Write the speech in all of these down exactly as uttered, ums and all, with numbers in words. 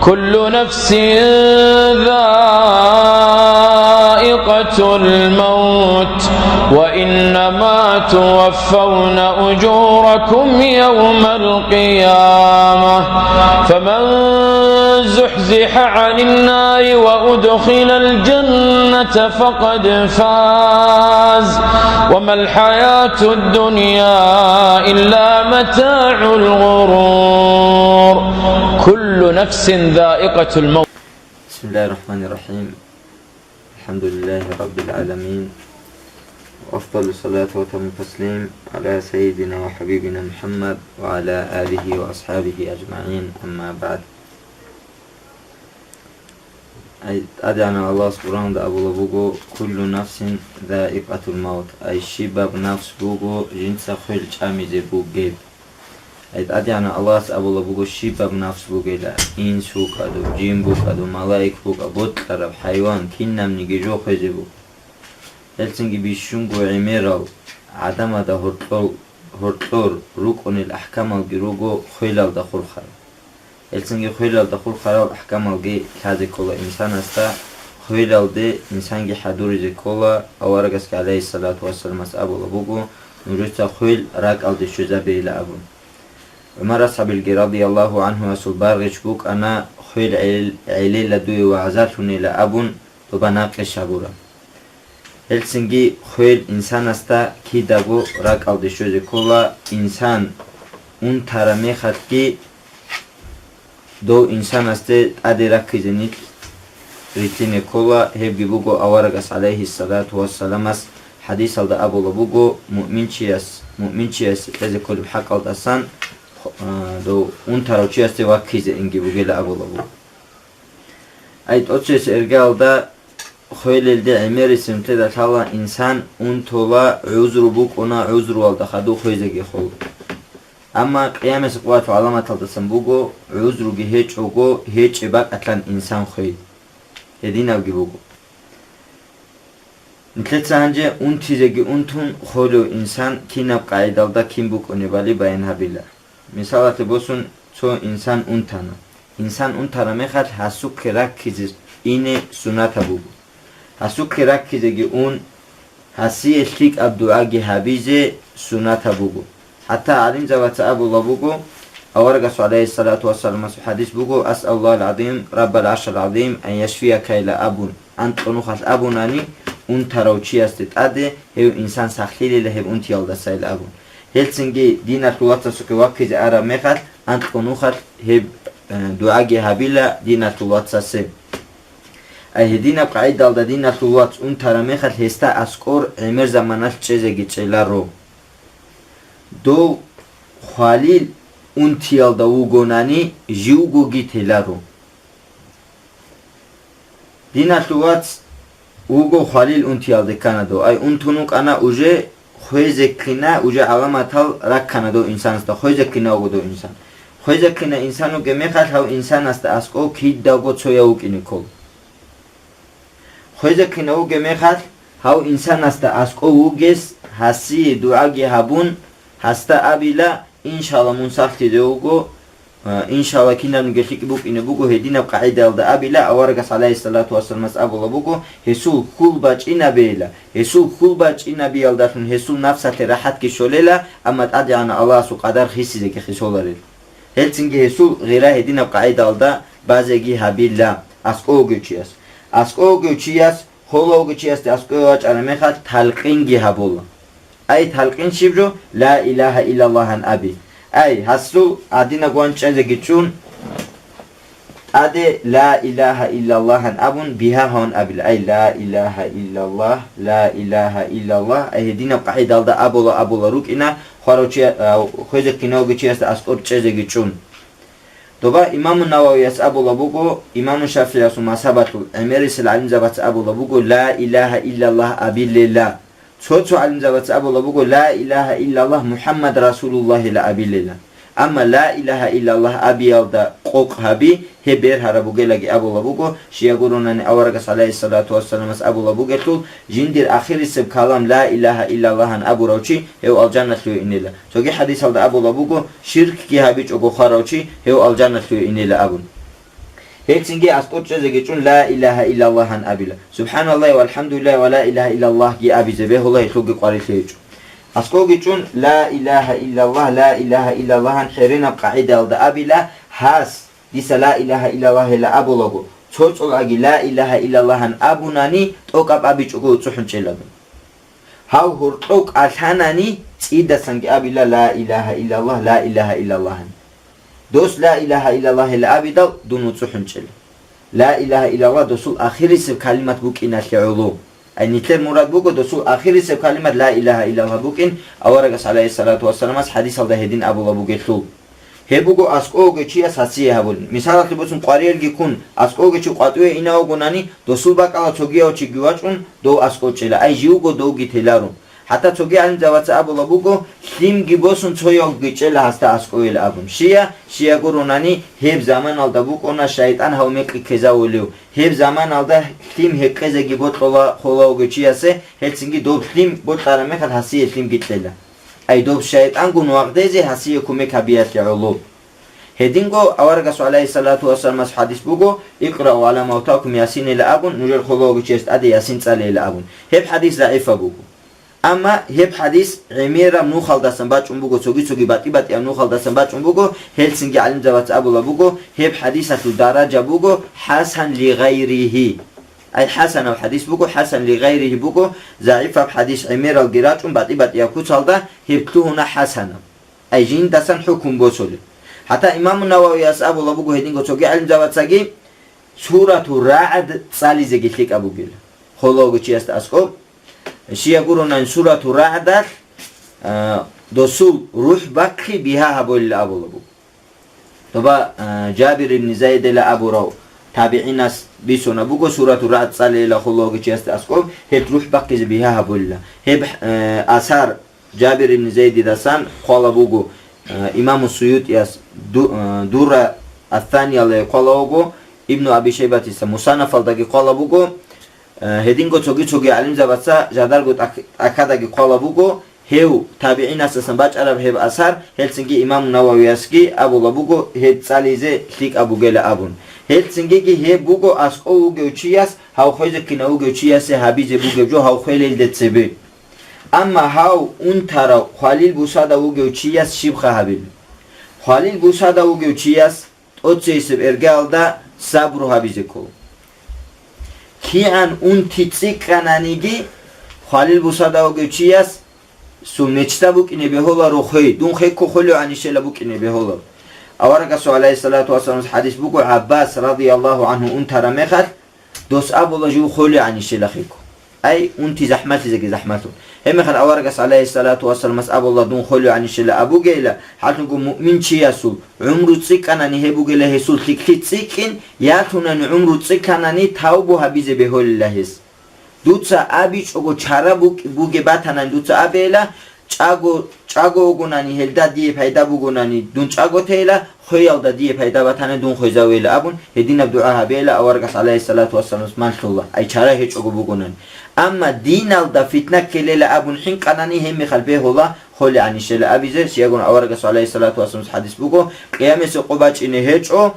كل نفس ذائقة الموت، وإنما توفون أجوركم يوم القيامة، فمن زحزح عن النار وأدخل الجنة فقد فاز، وما الحياة الدنيا إلا متاع الغرور. كل نفس ذائقة الموت. بسم الله الرحمن الرحيم. الحمد لله رب العالمين. وأفضل الصلاة وأتم التسليم على سيدنا وحبيبنا محمد وعلى آله وأصحابه أجمعين. أما بعد. Ай, ТӀадегӀанав Аллагьас Къуръанда абулаб буго: «Куллу нафсин заикъатул маут», ай, щибаб нафс буго жинца хвел чӀамизе бугеб. Ай, ТӀадегӀанав Аллагьас абулаб буго щибаб нафс бугела, инс вукӀадав, жин букӀадав, малаик букӀа, бокьараб, хӀайван, кинабниги жо хвезе буго. Гьелцинги бищунго гӀемерал гӀадамазда гьоркьор, гьоркьор рукӀунел ахӀкамалги руго хвелалда хурхарал. Гьелцинги хвелалда хурхарал ахӀкамалги лъазе ккола инсанасда, хвелалде инсанги хӀадуризе ккола, аварагасги гӀалайгьиссалату вассаламас абулаб буго: «Нужеца хвел ракӀалде щвезабейила», – абун. ГӀумар асхӀабилги радияллагьу гӀанхуясул баргъич букӀана хвел гӀел-, гӀелела дуе вагӀзалъунила абун, доба накъиш гьабура. Гьелцинги хвел инсанасда кидаго ракӀалде щвезе ккола, инсан унтара мехалъги дов инсанасде тӀаде раккизе нилъ рилълъине ккола, гьебги буго аварагас гӀалайгьиссалату вассаламас хӀадисалда абулаб буго: «Муъминчияс, муъминчияс кьезе кколеб хӀакъалдасан, а, дов унтарав чиясде ваккизе инги бугела», – абулаб буго. Ай, тӀоцебесеб иргаялда хвелелде гӀемерисеб нилъеда лъала инсан унтула, гӀузру букӀуна, гӀузруялда хадуб хвезеги хола. Амма Къиямасеб къуватул гӀаламаталдасан буго, гӀузруги гьечӀого, гьечӀеб бакӀалъан инсан хвей. Гьединабги буго. Нилъеца гьанже унтизеги унтун, хвелев инсан кинаб къагӀидалда кин букӀунебали баян гьабила. Мисалалъе босун, цо инсан унтана. Инсан унтараб мехалъ гьасухъе раккизе ине суннатаб буго. Гьасухъе раккизеги ун, гьасие лъикӀаб дугӀаги гьабизе суннатаб буго. ХӀатта гӀалимзабаца абулаб буго, аварагасул гӀалайгьиссалату вассаламасул хӀадис буго: «Асъалуллагьал гӀазим, раббал гӀаршил гӀазим, ан яшфиякайла», – абун, анкьго нухалъ абунани, унтарав чиясде тӀаде гьев инсан сахлъилила гьеб унтиялдасайилан абун. Гьелцинги диналъул вацасухъе ваккизе араб мехалъ, анкьго нухалъ гьеб, э, дугӀаги гьабила диналъул вацасе. Ай, гьединаб къагӀидалда диналъул вац унтараб мехалъ гьесда аскӀор гӀемер заманалъ чӀезеги чӀеларо. Дов хвалил унтиялда вугонани, живгоги теларо. Диналъул вац вуго хвалил унтиялде ккана дов. Ай, унтун вукӀана, уже хвезеккина, уже гӀаламатал раккана дов инсанасда, хвезеккина вуго дов инсан. Хвезеккина инсан вугеб мехалъ, гьав инсанасда аскӀов кидаго цояв вукӀине ккола. Хвезеккина вугеб мехалъ, гьав инсанасда аскӀов вугес гьасие дугӀаги гьабун, гьасда абила: «Иншалла, мун сахлъизе вуго, а, иншалла, кинабниги лъикӀ букӀине буго», – гьединаб къагӀидаялда абила, аварагас гӀалайгьиссалату вассаламас абулаб буго: «Гьесул хьул бачӀинабейила, гьесул хьул бачӀинабиялдалъун гьесул напсалъе рахӀатги щолела, амма ТӀадегӀанав Аллагьасул къадар хисизеги хисоларел». Гьелцинги гьесул гъира гьединаб къагӀидаялда базеги гьабила аскӀов вугев чияс. АскӀов вугев чияс, хвела вугев чиясде аскӀове вачӀараб мехалъ, талкъинги гьабула. Ай, талкъин щиб жо? «Ла илагьа иллаллагьан» аби. Ай, гьасул гьадинаб ван чӀезеги чӀун, тӀаде «Ла илагьа иллаллагьан» абун, бигьа гьавун абила. Ай, «Ла илагьа иллаллагь, ла илагьа иллаллагь». Ай, гьединаб къагӀидаялда абула-абула рукӀина, хварав чи, а, хвезеккинавги чиясда аскӀор чӀезеги чӀун. Доба Имаму Нававияс абула буго, Имаму ШафигӀиясул мазгьабалъул гӀемерисел гӀалимзабаца абула буго: «Ла илагьа иллаллагь» абилела. Цо-цо гӀалимзабаца абула буго: «Ла илагьа иллаллагь, МухӀаммад расулуллагьила» абилела. Амма «Ла илагьа иллаллагь» абиялда къокъ гьаби, гьеб бергьараб бугелаги абула буго, щай гуронани аварагас гӀалайгьиссалату вассаламас абула бугелъул: «Жиндир ахирисеб калам «Ла илагьа иллаллагьан» абурав чи, гьев алжаналъуве инела». Цоги хӀадисалда абула буго: «Ширкги гьабичӀого хварав чи, гьев алжаналъуве инела», – абун. Гьелцинги аскӀор чӀезеги чӀун ла илагьа иллаллагьан абила. СубхӀаналлагьи валхӀамдулиллагьи ва ла илагьа иллаллагьги абизе бегьула, гьелъулги къварилъи гьечӀо. АскӀовги чӀун ла илагьа иллаллагь, ла илагьа иллаллагьан хӀеренаб къагӀидаялда абила, гьас, дица ла илагьа иллаллагьила абулаго, цо цӀолъаги ла илагьа иллаллагьан абунани, тӀокӀаб абичӀого уцӀухӀун чӀела дун. Гьав гьоркьов кӀалъанани, цӀидасанги абила ла илагьа иллаллагь, ла илагьа иллаллагьан. Дос ла илагьа иллаллагьила абидал дун уцӀухӀун чӀела. Ла илагьа иллаллагь досул ахирисеб калимат букӀиналъе гӀоло. Ай нилъер мурад буго досул ахирисеб калимат ла илагьа иллаллагь букӀин, аварагас, гӀалайгьиссалату вассаламас, хӀадисалда гьедин абула бугелъул. Гьеб буго аскӀовеги чияс гьасие гьабулин. Мисалалъе босун, къвариялги ккун, аскӀовеги чи къватӀиве инав вугонани, досул бакӀалда цогияв чиги вачӀун, дов аскӀов чӀела, ай живго довги теларо. ХӀатта цоги гӀалимзабаца абула буго, лъимги босун цоявги чӀела гьасда аскӀовел абун. Щия, щия гуронани, гьеб заманалда букӀуна шайтӀан гьав мекъи ккезавулев. Гьеб заманалда лъим гьекъезеги бокьула холавго чиясе, гьелцинги доб лъим бокьараб мехалъ гьасие лъимги кьела. Ай доб шайтӀангун вагъдезе гьасие кумек гьабиялъе гӀоло. Гьединго аварагасул, гӀалайгьиссалату вассаламас, хӀадис буго, «Икърау гӀала мавтакум Ясинила» абун, нужер холавго чияс тӀаде Ясин цӀалейила абун. Гьеб хӀадис загӀипаб буго. Амма гьеб хӀадис гӀемераб нухалдасан бачӀун буго, цоги-цоги батӀи-батӀияб нухалдасан бачӀун буго, гьелцинги гӀалимзабаца абула буго, гьеб хӀадисалъул даража буго хӀасан ли гъайригьи. Ай хӀасанаб хӀадис буго, хӀасан ли гъайригьи буго, загӀипаб хӀадис гӀемералги рачӀун батӀи-батӀияб куцалда гьеб лъугьуна хӀасанаб. Ай жиндасан хӀукму босулеб. ХӀатта имаму Нававияс абула буго гьединго цоги гӀалимзабацаги, Сурату РагӀд цӀализеги лъикӀаб бугила. Холавго чиясда аскӀоб, щия гуронани Сурату РагӀдалъ, а, досул рухӀ бахъи бигьа гьабулила абула буго. Доба, а, Жабир ибн Зайдила абурав табигӀинас бицуна буго, Сурату РагӀд цӀалейила холавго чиясда аскӀоб, гьеб рухӀ бахъизе бигьа гьабулила. Гьеб, э, асар Жабир ибн Зайдидасан хъвала буго, э, имаму СуютӀияс ду-, э, Дура Ас-Саниялда хъвала вуго, Ибну Аби Шайбатица Мусаннафалдаги хъвала буго, э, гьединго цоги-цоги гӀалимзабаца жадарго тӀак-, тӀахьаздаги хъвала буго, гьев табигӀинасдасан бачӀараб гьеб асар, гьелцинги имаму Нававиясги абула буго, гьеб цӀализе лъикӀаб бугила абун. Гьелцингиги гьеб буго аскӀов вугев чияс, гьав хвезеккинав вугев чиясе гьабизе бугеб жо гьав хвелелде цебе. Амма гьав унтарав, хвалил бусадав вугев чияс щибха гьабилеб? Хвалил бусадав вугев чияс тӀоцейисеб эргалда сабру гьабизе ккола. КигӀан унти цӀикӀкӀананиги, хвалил бусадав вугев чияс сул мечта букӀине бегьуларо хвей, дун хвеккун хвелевгӀанищила букӀине бегьуларо. Аварагасул, гӀалайгьиссалату вассаламас, хӀадис буго, ГӀаббас, радияллагьу гӀангьу, унтараб мехалъ, дос абула жив хвелевгӀанищила хвеккун. Ай, унти захӀмалъизеги захӀмалъун. Гьебмехалъ аварагас, гӀалайгьиссалату вассаламас, абула дун хвелевгӀанищила абугейила, гьалъунго муъмин чиясул гӀумру цӀикӀкӀанани гьеб бугила гьесул лъикӀлъи цӀикӀкӀин, ялъунани гӀумру цӀикӀкӀанани тавбу гьабизе бегьулила гьес. Дуца абичӀого чара букӀ-, бугеб батанани дуца абейила, чӀаго, чӀаго вугонани гьелда дие пайда бугонани дун чӀаго тейила, хвеялда дие пайда батани дун хвезавейила абун, гьединаб дугӀа гьабейила аварагас, гӀалайгьиссалату вассаламас, малъула, ай чара гьечӀого бугонани. Амма диналда фитна ккелейила абун хӀинкъанани, гьебмехалъ бегьула хвелевгӀанищила абизе, щиягун аварагасул, гӀалайгьиссалату вассаламас, хӀадис буго, къиямасеб къо бачӀине гьечӀо,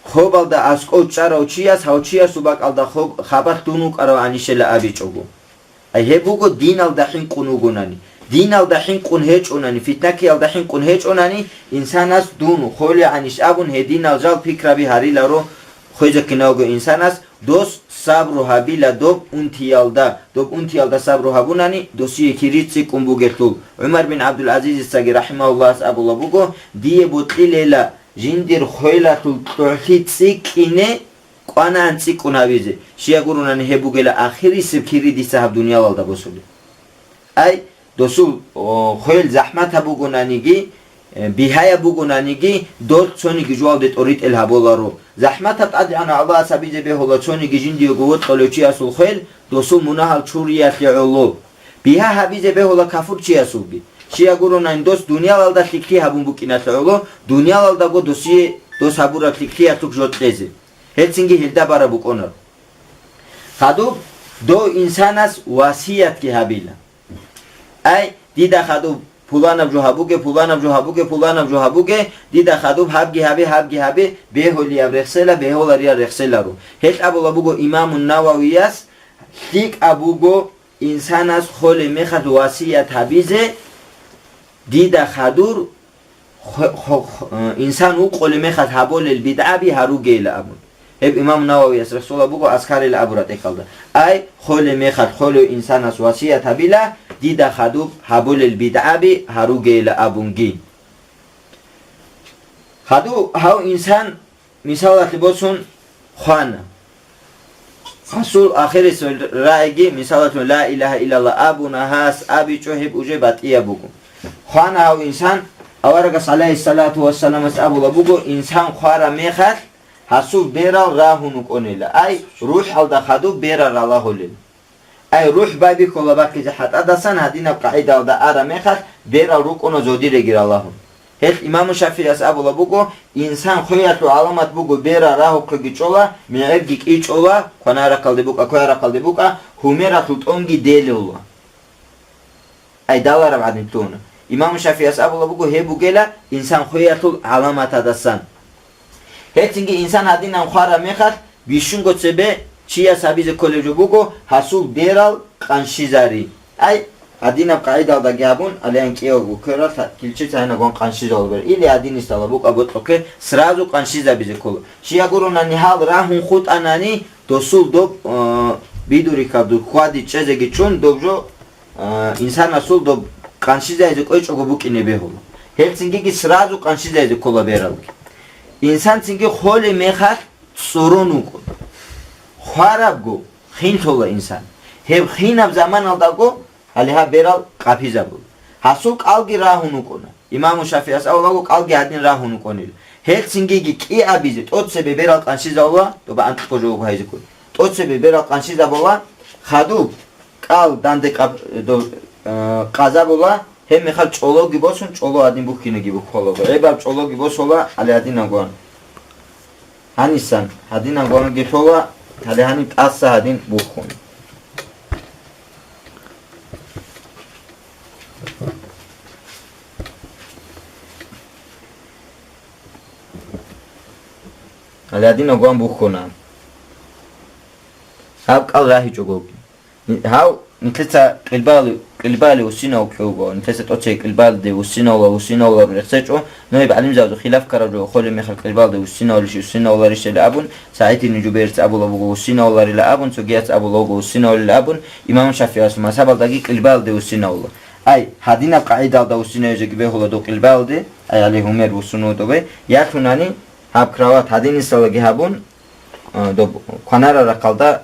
хобалда аскӀов чӀарав чияс гьав чиясул бакӀалда хоб-, хабалъ дун вукӀаравгӀанищила абичӀого. Ай гьеб буго диналда хӀинкъун вугонани. Диналда хӀинкъун гьечӀонани, фитнакиялда хӀинкъун гьечӀонани, инсанас дун хвелевгӀанищ абун гьединал жал пикраби гьариларо хвезехъинавго инсанас, дос сабру гьабила доб унтиялда, доб унтиялда сабру гьабунани, досие кири цӀикӀкӀун бугелъул. ГӀумар бин ГӀабдул-ГӀазизицаги, рахӀимагьуллагьас, абула буго, дие бокьилейила жиндир хвелалъул кьогӀлъи цӀикӀкӀине, кӀванагӀан цӀикӀкӀун гьавизе, щиягурунани гьеб бугела ахирисеб кири дица гьаб дуниялалда босулеб. Ай, досул, о, хвел захӀматаб бугонаниги, э, бигьаяб бугонаниги, дол цониги жугьалде тӀоритӀел гьаболаро. ЗахӀматаб тӀадегӀанав Аллагьас гьабизе бегьула цониги жиндиего вокьулев чиясул хвел досул мунагьал чуриялъе гӀоло. Бигьа гьабизе бегьула кафурчиясулги. Щиягурунани дос дуниялалда лъикӀлъи гьабун букӀиналъе гӀоло, дуниялалдаго досие дос гьабураб лъикӀлъиялъухъ жо кьезе. Гьелцинги гьелда бараб букӀунаро. Хадуб дов инсанас васиятги гьабила. Ай, дида хадуб пуланаб жо гьабуге, пуланаб жо гьабуге, пуланаб жо гьабуге, дида хадуб гьабги гьабе, гьабги гьабе, бегьулияб рехсела, бегьулариял рехселаро. Гьел абула буго Имамун Нававияс, лъикӀаб буго инсанас холеб мехалъ васият гьабизе, дида хадур хо-, хо-, хо-, э, инсан вукъулеб мехалъ гьабулел бидгӀаби гьаругейилан абун. Гьеб Имам Нававияс рехсола буго Азкарил абураб тӀехьалда. Ай, холеб мехалъ холев инсанас васият гьабила, дида хадуб гьабулел бидгӀаби гьаругейилан абунги. Хаду гьав инсан, мисалалъе босун, хвана. Расул ахирисеб рагӀиги, мисалалъе, ла илагьа иллаллагь абуна, гьас абичӀо, гьеб уже батӀияб буго. Хвана гьав инсан, аварагас, гӀалайгьиссалату вассаламас, абула буго, инсан хвараб мехалъ, гьасул берал рагьун вукӀунила, ай, рухӀалда хадуб берал ралагьулел. Ай, рухӀ байбихьула бахъизе хӀатӀадасан, гьадинаб къагӀидалда араб мехалъ, берал рукӀуна зодиреги ралагьун. Гьелъ Имаму ШафигӀияс абула буго, инсан хвеялъул гӀаламат буго, берал рагьухъеги чӀола, мегӀерги кӀичӀола, кванарахъалде букӀа, кварахъалде букӀа, гьумералъул тӀонги делула. Ай, далараб гӀадин лъугьуна. Имаму ШафигӀияс абула буго, гьеб бугела инсан хвеялъул гӀаламатадасан. Гьелцинги инсан гьадинан хвараб мехалъ, бищунго цебе чияс гьабизе кколеб жо буго гьасул берал къанщизари. Ай, гьадинаб къагӀидалдаги гьабун, алиян кӀиявго кверал килчи цайнагун къанщизал бер. Или гьадинисала букӀа ботлъухъе сразу къанщизабизе ккола. Щия гуронани гьал рагьун хутӀанани, досул доб, э, бидурикаб дур хьвади чӀезеги чӀун, доб жо, э, инсанасул доб къанщизайзе кӀвечӀого букӀине бегьула. Гьелцинги сразу къанщизайзе ккола бералги. Инсан цинги холеб мехалъ цӀурун вукӀун. Хварабго хинлъула инсан. Гьеб хинаб заманалдаго гьале гьаб берал къапизабула. Гьасул кӀалги рагьун вукӀуна. Имаму ШафигӀияс абулаго кӀалги гьадин рагьун вукӀунила. Гьелцинги кӀиабизе тӀоцебе берал къанщизабула, доба анкьго жо вуго гьайзиккун. ТӀоцебе берал къанщизабула, хадуб кӀал данде къаб-, до-, э, къазабула, гьеб мехалъ чӀологи босун, чӀоло гьадин бухьинеги буххолаго. ГӀебаб чӀологи босула, гьале гьадинаб гуан. Гьанисан, гьадинаб гуанги лъола, гьале гьаниб тӀаса гьадин буххун. Гьале гьадинаб гуан буххуна. Гьаб кӀал рагьичӀого. Гьав, нилъеца къилбали-, къилбали уссинав кьуго, нилъеца тӀоцей къилбалде уссинавла, уссинавла рехсечӀо, ну, гьеб гӀалимзабазул хилаф ккараб жо, холеб мехалъ къилбалде уссинавлищ, уссинавларищ абун, СагӀид ибн Жубайрица абула буго уссинавларила абун, цогияц абула буго уссинавлила абун, имам ШафигӀиясул мазгьабалдаги къилбалде уссинавла. Ай, гьадинаб къагӀидалда уссинавизеги бегьула дов къилбалде, ай, гьале гьумер вуссун вутӀубе, ялъунани гьаб кровать гьадинисалаги гьабун, а, доб кванарал рахъалда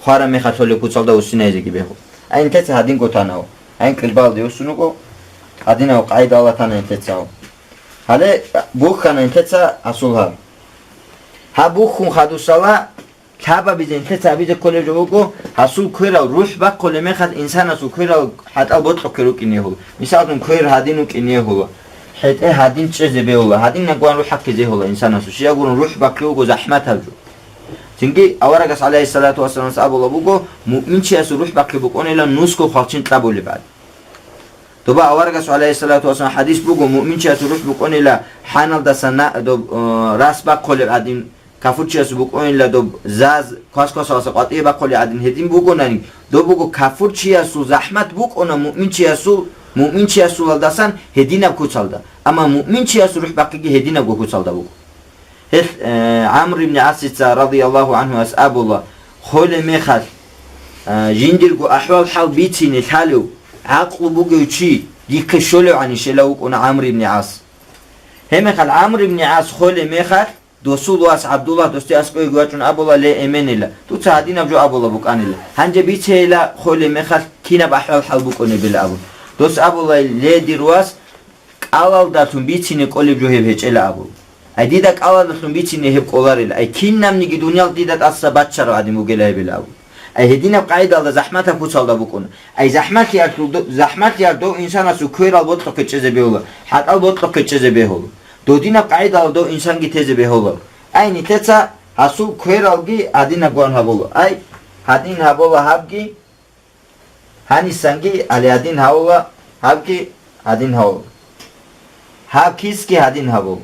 хвараб мехалъ холеб куцалда уссинайзеги бегьу. Ай, нилъеца гьадинго танав. Ай, къилбалде уссун вуго, гьадинав къайда Аллагь тана нилъецав. Гьале бухьана нилъеца гьасул гьаб. Гьаб бухьун хадусала лъабабизе нилъеца гьабизе кколеб жо буго, гьасул кверал рухӀ бахъулеб мехалъ инсанасул кверал хӀатӀал бокьухъе рукӀине гьул. Мисаллъун, квер гьадин вукӀине гьула. ХӀетӀе гьадин чӀезе бегьула, гьадин нагван рухӀ бахъизе гьула инсанасул. Щиягурун рухӀ бахъи вуго захӀматаб жо. Цинги аварагас, гӀалайгьиссалату вассаламас, абула буго, муъминчиясул рухӀ бахъи букӀунила нусго хвалчин кьабулеб гӀад. Доба аварагас, гӀалайгьиссалату вассалам, хадис буго, муъминчиясул рухӀ букӀунила хӀаналдаса на-, доб, э, рас бахъулеб гӀадин, кафурчиясул букӀунила доб заз квас-квасаласа къватӀие бахъулеб гӀадин гьедин бугонани, доб буго кафурчиясул захӀмат букӀуна муъминчиясул, муъминчиясулалдасан гьединаб куцалда, амма муъминчиясул рухӀ бахъиги гьединабго куцалда буго. Гьелъ, э, ГӀамр ибн ГӀасица, радияллагьу гӀанхуяс, абула, холеб мехалъ, э, жиндирго ахӀвал-хӀал бицине лъалев, гӀакълу бугев чи дихъе щолевгӀани щела вукӀуна ГӀамр ибн ГӀас. Гьеб мехалъ ГӀамр ибн ГӀас холеб мехалъ, досул вас ГӀабдуллагь досде аскӀовеги вачӀун абула, ле, эменила, дуца гьадинаб жо абула букӀанила. Гьанже бицейила холеб мехалъ кинаб ахӀвал-хӀал букӀунебила абун. Дос абула, ле, дир вас, кӀалалдалъун бицине кӀолеб жо гьеб гьечӀела абу. Ай, дида кӀалалдалъун бицине гьеб кӀоларел. Ай, кинабниги дуниял дида тӀаса баччарав гӀадин бугела гьебила абу. Ай, гьединаб къагӀидалда захӀматаб куцалда букӀуна. Ай, захӀмалъиялъул до-, захӀмалъиял дов инсанасул кверал бокьухъе чӀезе бегьула, хӀатӀал бокьухъе чӀезе бегьула. Додинаб къагӀидалда дов инсанги тезе бегьула. Ай, нилъеца гьасул квералги гьадинаб гуан гьабула. Ай, гьадин гьабула гьабги, гьанисанги гьале гьадин гьавула, гьабги гьадин гьаву. Гьаб кисги гьадин гьабу.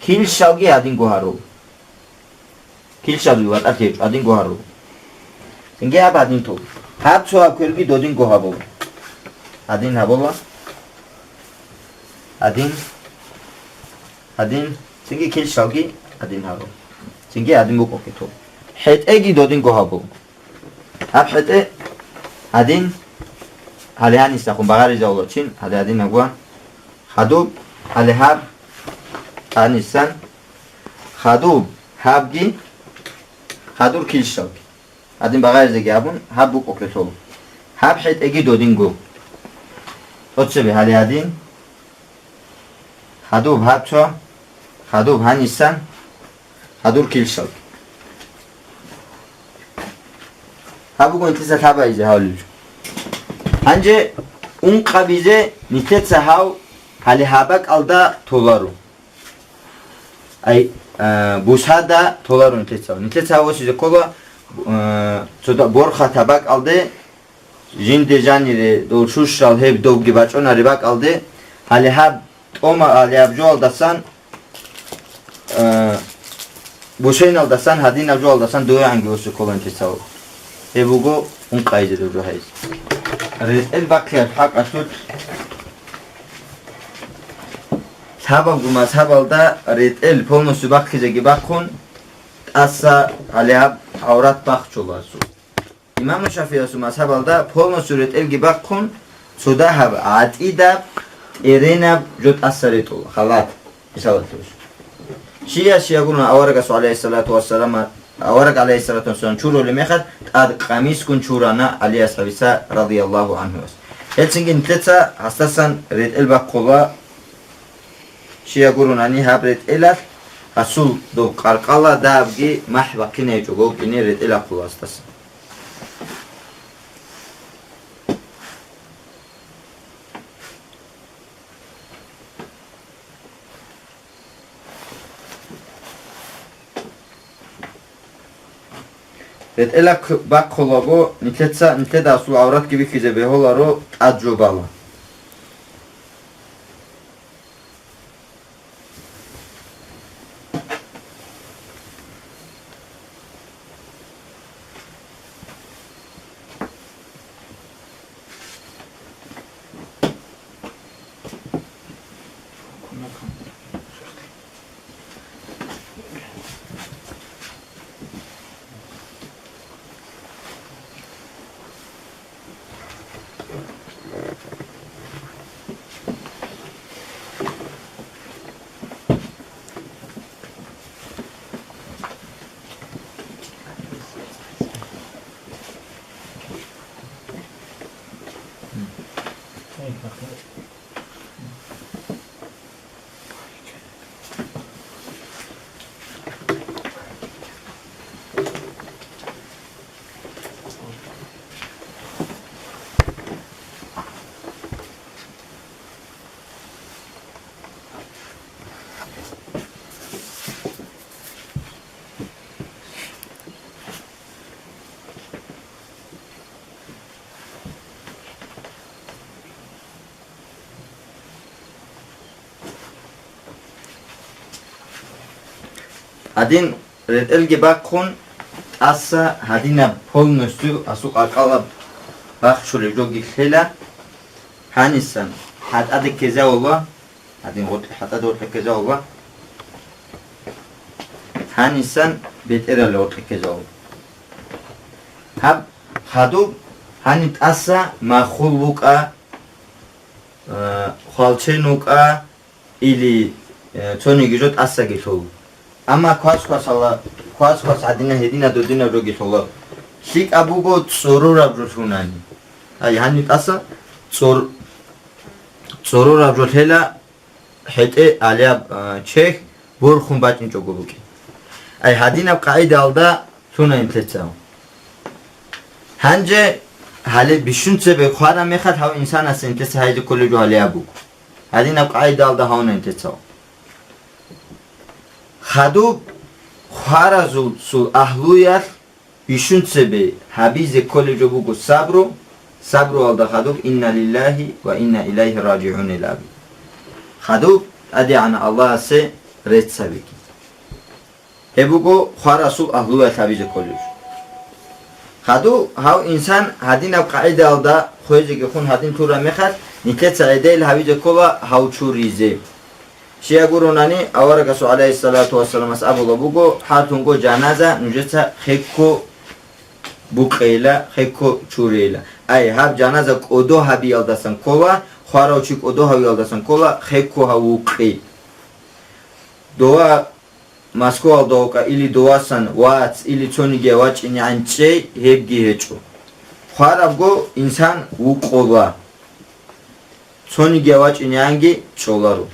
Килщалги гьадинго гьару. Килщалги ватӀалъи гьечӀо, гьадинго гьару. Цинги гьаб гьадин ту. Гьаб цо гьаб кверги додинго гьабу. Гьадин гьабула. Гьадин. Гьадин. Цинги килщалги гьадин гьару. Цинги гьадин букӀуки ту. ХӀетӀеги додинго гьабу. Гьаб хӀетӀе гьадин, гьале гьанисахун багъаризавула чин, гьале гьадин агва. Хадуб, гьале гьаб, гьанисан. Хадуб, гьабги, хадур килщалги. Гьадин багъаризеги абун, гьаб букӀухъе лъугьун. Гьаб хӀетӀеги додинго. ТӀоцебе гьале гьадин. Хадуб гьаб цо, хадуб гьанисан, хадур килщал. Гьаб буго нилъеца лъабаизе гьавлил. Гьанже ункъабизе нилъеца гьав гьале гьаб бакӀалда толаро. Ай, а, бусада толаро нилъеца. Нилъеца гьав осизе ккола, а, цода борхатаб бакӀалде, жинде жанире дол шушал гьеб довги бачӀунари бакӀалде, гьале гьаб тӀома, гьале гьаб жоалдасан, а, бушейналдасан, гьадинаб жоалдасан дугӀанги осизе ккола нилъеца. Гьеб буго ункъайзе доб жо гьайз. РетӀел бахъиялъ хӀакъалъулъ лъабабго мазгьабалда ретӀел полностью бахъизеги бахъун, тӀаса гьале гьаб гӀаврат бахчуласу. Имаму ШафигӀиясул мазгьабалда полностью ретӀелги бахъун, цо дагьаб гӀатӀидаб, тӀеренаб жо тӀаса ретӀула, халат, мисалалъе. Щияс щиягурун аварагас, гӀалайгьиссалату вассалам, авараг, гӀалайгьиссалату вассалам, чурулеб мехалъ, тӀад къамисгун чурана ГӀали асхӀабица, радияллагьу гӀанхуяс. Гьелцинги нилъеца гьасдасан ретӀел бахъула, щиягурунани гьаб ретӀелалъ гьасул доб къаркъала дагьабги махӀ бахъинайчӀого вукӀине ретӀел ахъула гьасдасан. РетӀела к-, бахъулаго, нилъеца, нилъеда асул гӀавратги бихьизе бегьуларо, тӀад жо бала. Гьадин ретӀелги бахъун, тӀаса гьадинаб полностью асул къаркъалаб бахчулеб жоги лъела, гьанисан хӀатӀаде ккезавула, гьадин гъоркь-, хӀатӀаде гъоркье ккезавула, гьанисан бетӀералде гъоркье ккезавула. Гьаб хадуб гьаниб тӀаса махул вукӀа, а, хвалчен вукӀа, или, э, цониги жо тӀасаги лъугьун. Амма квас-квасала, квас-квас гьадина гьедина додинаб жоги лъугьа. ЛъикӀаб буго цӀорораб жо лъунани. Ай, гьаниб тӀаса цӀор-, цӀорораб жо лъела хӀетӀе аляб, а, чехь борхун бачӀинчӀого букӀин. Ай, гьадинаб къагӀидаялда лъуна нилъеца. Гьанже гьале бищун цебе хвараб мехалъ гьав инсанас нилъеца гьайзе кколеб жо гьале абуго. Гьадинаб къагӀидаялда гьавуна нилъеца. Хадуб хваразул сул агьлуялъ бищун цебе гьабизе кколеб жо буго сабру, Сабруялда хадуб «Инна лиллагьи ва инна илайгьи ражигӀун» ил абе. Хадуб ТӀадегӀанав Аллагьасе рецц гьабиги. Гьеб буго хварасул агьлуялъ гьабизе кколеб жо. Хадуб гьав инсан гьадинаб къагӀидаялда хвезеги хун гьадин тураб мехалъ, нилъеца гӀедел гьабизе ккола гьав чуризе. Щай гуронани, аварагасул гӀалайгьиссалату вассаламас абулаб буго: «Гьалъунго жаназа нужеца хекко букъейила, хекко чурейила». Ай, гьаб жаназа кӀодо гьабиялдасан ккола, хварав чи кӀодо гьавиялдасан ккола хекко гьав вукъи. Дова Москваялда вукӀа или довасан вац, или цониги вачӀинегӀан чӀей, гьебги гьечӀо. Хварабго инсан вукъола. Цониги вачӀинегӀанги чӀоларо.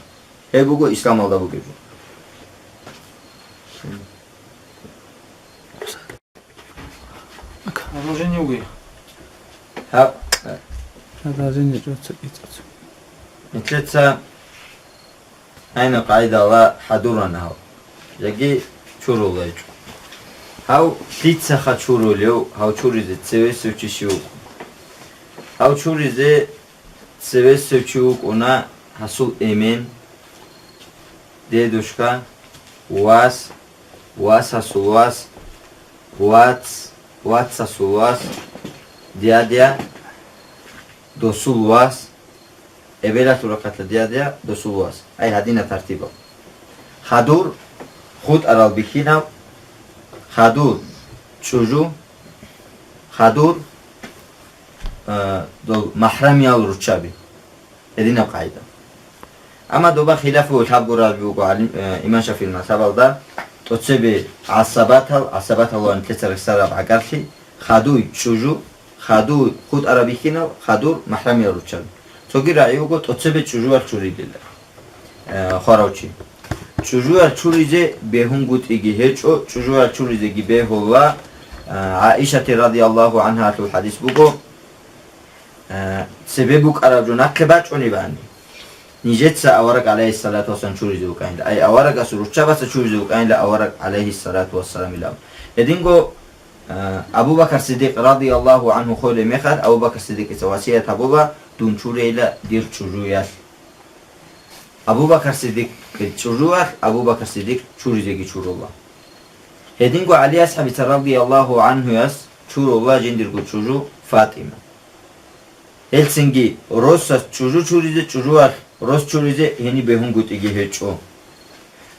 Гьеб буго исламалда бугеб жо. Продолжение угой. Гьаб. Продолжение жо цо-, цо-, цо. Нилъеца гьайна къайдала хӀадурана гьав. Яги чурулайчӀо. Гьав лъицаха чурулев, гьав чуризе цевесев чи щив вукӀун? Гьав чуризе цевесев чи вукӀуна гьасул эмен, дедушка, вас, васасул вас, вац, вацасул вас, дядя, досул вас, эбелалъул рахъалъа дядя, досул вас. Ай гьадина тартибал. Хадур, хутӀарал бихьинал, хадур, чӀужу, хадур, э, дол махрамиял руччаби. Гьединаб къагӀида. Амма доба хилафу лъабго рагӀи буго гӀалим, э, имам ШафигӀил мазгьабалда, тӀоцебе гӀасабатал, гӀасабатал ва нилъеца рехсараб гӀагарлъи, хадуй чӀужу, хадуй хутӀараб бихьинал, хадур махрамиял руччаби. Цоги рагӀи буго тӀоцебе чӀужуял чурилила, э, хварав чи. ЧӀужуял чуризе бегьунгутӀиги гьечӀо, чӀужуял чуризеги бегьула, э, ГӀаишати радияллагьу гӀангьалъул хӀадис буго, Э, цебе букӀараб жо нахъе бачӀунебани, нижеца авараг гӀалайгьиссалату вассалам чуризе вукӀанила. Ай аварагасул руччабаца чуризе вукӀанила авараг гӀалайгьиссалату вассаламилан. Гьединго, э, Абу Бакар Сиддикъ радияллагьу гӀангьу холеб мехалъ, Абу Бакар Сиддикъица васият гьабула, дун чурейила дир чӀужуялъ. Абу Бакар Сиддикъил чӀужуялъ Абу Бакар Сиддикъ чуризеги чурула. Гьединго ГӀали асхӀабица радияллагьу гӀангьуяс чурула жиндирго чӀужу ФатӀима. Гьелцинги росас чӀужу чуризе, чӀужуялъ рос чуризе гьениб бегьунгутӀиги гьечӀо.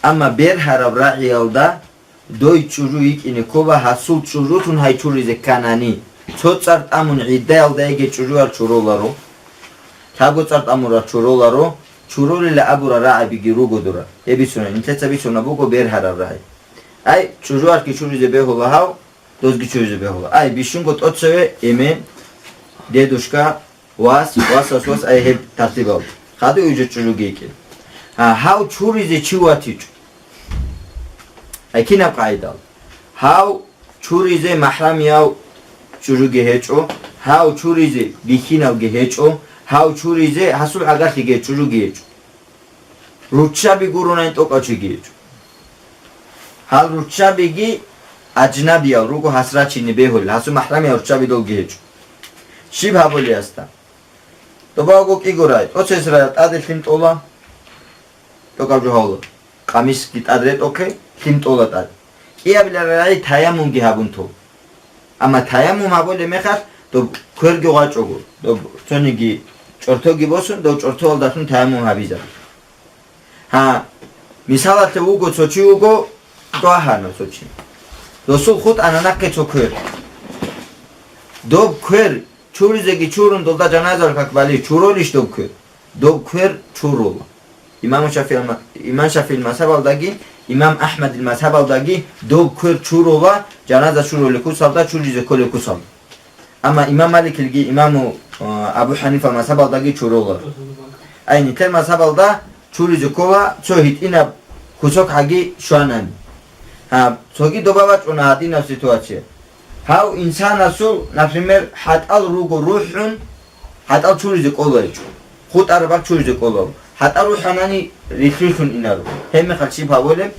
Амма бергьараб рагӀиялда дой чӀужу йикӀине ккола, гьасул чӀужулъун гьай чуризе кканани, цо цӀар тӀамун гӀиддаялда йигей чӀужуял чуруларо, лъабго цӀар тӀамурал чуруларо, чурулила абурал рагӀабиги руго дора. Гьеб бицуна, нилъеца бицуна буго бергьараб рагӀи. Ай, чӀужуялъги чуризе бегьула гьав, дозги чуризе бегьула. Ай, бищунго тӀоцеве эмен, дедушка, вас, васас вас, ай, гьеб тартибал. Хадуй уже чӀужуги йикӀин. Гьа, гьав чуризе чи ватичӀо. Ай, кинаб къагӀидал? Гьав чуризе махрамияв чӀужуги гьечӀо, гьав чуризе бихьиналги гьечӀо, гьав чуризе гьасул гӀагарлъиги чӀужуги гьечӀо. Руччаби гуронайин тӀокӀав чиги гьечӀо. Гьал руччабиги аджнабиял руго, гьас рачине бегьулел, гьасул махрамиял руччаби долги гьечӀо. Щиб гьабулей гьасда? Добавго кӀиго рай, тӀоцесрая тӀаде лъим тӀола, тӀокӀаб жо гьавула. Къамисги тӀад ретӀохъе, лъим тӀола тӀад. КӀиабилеб рагӀи таяммумги гьабун тол. Амма таяммум гьабулеб мехалъ, доб кверги гъвачӀого, доб цониги чӀортоги босун, дов чӀортоялдалъун таяммум гьабизабе. Гьа, мисалалъе вуго цо чи вуго, тӀвагьана цо чи. Досул хутӀана нахъе цо квер. Доб квер чуризеги чурун, долда жаназал как бали, чуролищ доб квер? Доб квер чурула. Имам ШафигӀил ма-, имам ШафигӀил мазгьабалдаги, имам АхӀмадил мазгьабалдаги доб квер чурула, жаназа чурулеб куцалда, чуризе кколеб куцалда. Амма имам Маликилги, имаму, а, Абу ХӀанифа мазгьабалдаги чурула. Ай, нилъер мазгьабалда чуризе ккола цо гьитӀинаб кусок гьаги щванани. Гьаб, цоги доба бачӀуна гьадинаб ситуация. Гьав инсанасул, например, хӀатӀал руго рухӀун, хӀатӀал чуризе кӀоларичӀо. ХутӀараб бакӀ чуризе кӀоларо. ХӀатӀал рухӀанани рихьилъун инаро. Гьебмехалъ щиб гьабулеб?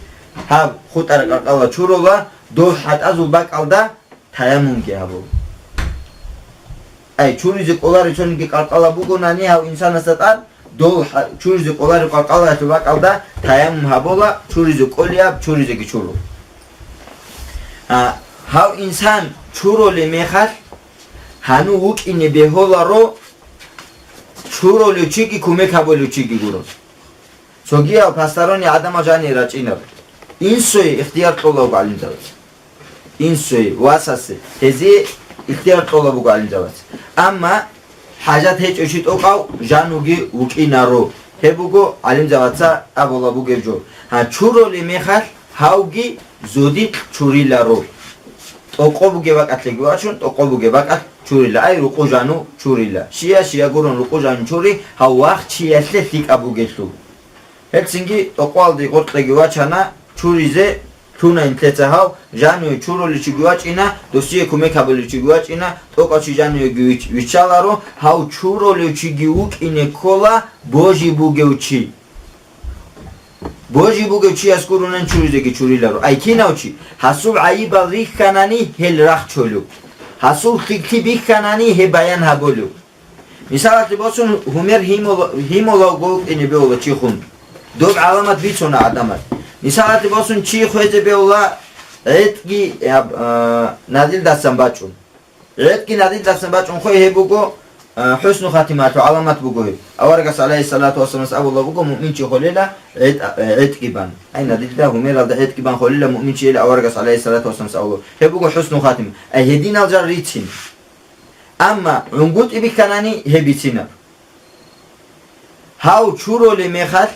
Гьаб хутӀараб къаркъала чурула, дов хӀатӀазул бакӀалда таяммумги гьабула. Ай, чуризе кӀоларев цониги къаркъала бугонани гьав инсанасда тӀад, дол хӀа-, чуризе кӀоларев къаркъалаялъул бакӀалда таяммум гьабола, чуризе кӀолеб, чуризеги чуро. А, гьав инсан чурулеб мехалъ, гьанив вукӀине бегьуларо, чурулев чиги кумек гьабулев чиги гуро. Цогиял посторонний гӀадамал жанир рачӀинаб. Инсуе ихтияр кьола буго гӀалимзабаз. Инсуе, васасе, гьезие ихтияр кьола буго гӀалимзабаз. Амма хӀажат гьечӀев чи тӀокӀав жануги вукӀинаро. Гьеб буго гӀалимзабаца абула бугеб жо. Гьа, чурулеб мехалъ гьавги зодикь чуриларо. ТӀокӀо бугеб бакӀалъеги вачун, тӀокӀо бугеб бакӀалъ чурила. Ай, рукъу жану чурила. Щия-щия гурун рукъу жану чури, гьав вахчиялъе лъикӀаб бугелъул. Гьелцинги тӀокӀоялде гъоркьеги вачана чуризе, лъуна нилъеца гьав, жануе чурулев чиги вачӀина, досие кумек гьабулев чиги вачӀина, тӀокӀав чи жануеги вич-, виччаларо, гьав чурулев чиги вукӀине ккола божи бугев чи. Божи бугев чияс гурунан чуризеги чуриларо. Ай кинав чи, гьасул гӀайибал рихьанани, гьел рахчулев. Гьасул лъикӀлъи бихьанани, гьеб баян гьабулев. Мисалалъе босун, гьумер гьимула-, гьимулавго вукӀине бегьула чихун. Доб гӀаламат бицуна гӀадамаз. Мисалалъе босун, чи хвезе бегьула гӀетӀги, аб-, а, надилдасан бачӀун. ГӀетӀги надилдасан бачӀун хвей гьеб буго, а, хӀусну хатималъул гӀаламат буго гьеб. Аварагас, гӀалайгьиссалату вассаламас, абула буго, муъминчи холела гӀетӀ-, а, гӀетӀги бан. Ай, надилда гьумералда гӀетӀги бан холела муъминчи, ила аварагас, гӀалайгьиссалату вассаламас, абула. Гьеб буго хӀусну хатима. Ай, гьединал жал рицин. Амма гӀунгутӀи бихьанани гьеб бицинаб. Гьав чурулеб мехалъ,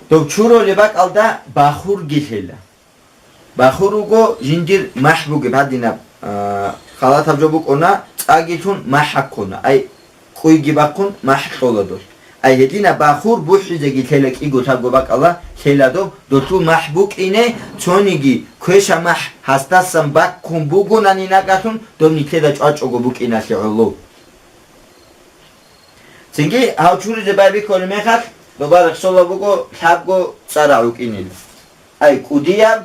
доб чурулеб бакӀалда бахурги лъела. Бахур вуго жиндир махӀ бугеб гьадинаб, а, халатаб жо букӀуна, цӀагилъун махӀ гьаккуна. Ай, кӀуйги бахъун махӀ кьола дол. Ай гьединаб бахур бухӀизеги лъела кӀиго лъабго бакӀалда лъела доб, долъул махӀ букӀине, цониги квеша махӀ гьасдасан баккун бугонани накӀалъун, доб нилъеда чӀвачӀого букӀиналъе гӀоло. Цинги гьав чуризе байбихьулеб мехалъ, доба рехсола буго лъабго цӀарагӀ вукӀинел. Ай, кӀудияб,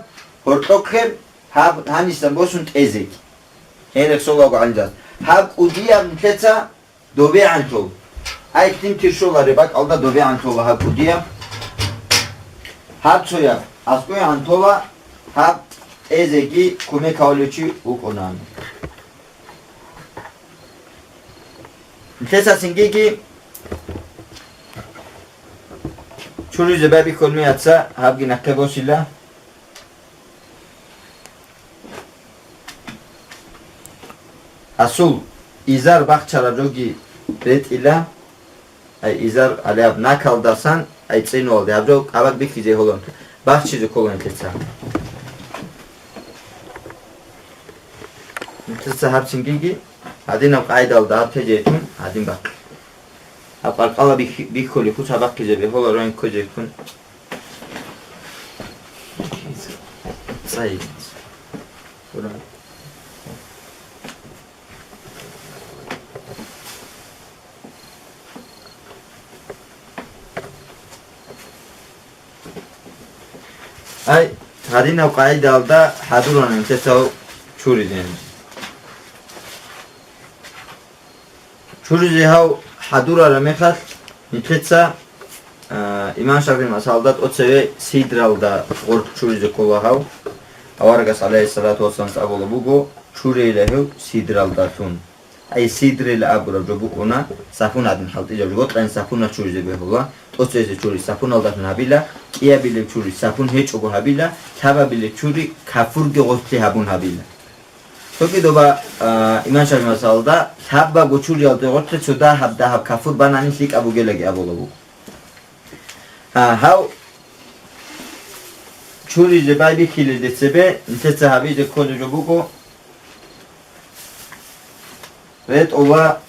гьоркьохъеб, гьаб гьанисан босун тӀезеги. Гьел рехсолаго гӀанжаз. Гьаб кӀудияб нилъеца добегӀан тола. Ай, лъим тиршолареб бакӀалда добегӀан тола гьаб кӀудияб. Гьаб цояб, аскӀойгӀан тола, гьаб тӀезеги кумек гьавулев чи вукӀунаан. Нилъеца цингиги чуризе байбихьулеб мехалъ гьабги нахъе босила. Асул, изар бахчараб жоги ретӀила, ай изар гьале гьаб накалдасан, ай цӀинуялде гьаб жо къабаг бихьизе гьолон, бахчизе кколон нилъеца. Нилъеца гьаб цингиги гьадинаб къайдалда гьаб тезе гьечӀун гьадин бахъи. Гьаб къаркъала бихь-, бихьулеб куц гьаб бахъизе бегьула ройн кквезе ккун. Цай. Ай, гьадинаб къайдалда хӀадурана нилъеца гьав чуризе. Чуризе гьав хӀадурараб мехалъ, нилъеца, а, имам ШафигӀи масалда тӀоцеве сидралда гъоркь чуризе ккола гьав. Аварагас, гӀалайгьиссалату вассаламас, абула буго, чурейила гьев сидралдалъун. Ай сидрила абураб жо букӀуна, сапун гӀадин хӀалтӀизаб жо, гъоркьайин сапунал чуризе бегьула, тӀоцеве чури сапуналдалъун гьабила, кӀиабилеб чури сапун гьечӀого гьабила, лъабабилеб чури кафурги гъоркьлъи гьабун гьабила. Цоги доба, а, имам ШафигӀи масалда, лъабабго чуриялде гъоркье цо дагьаб-дагьаб кафур банани лъикӀаб бугелаги абула буго. А, гьав чуризе байбихьилелде цебе нилъеца гьабизе кколеб жо буго, ретӀула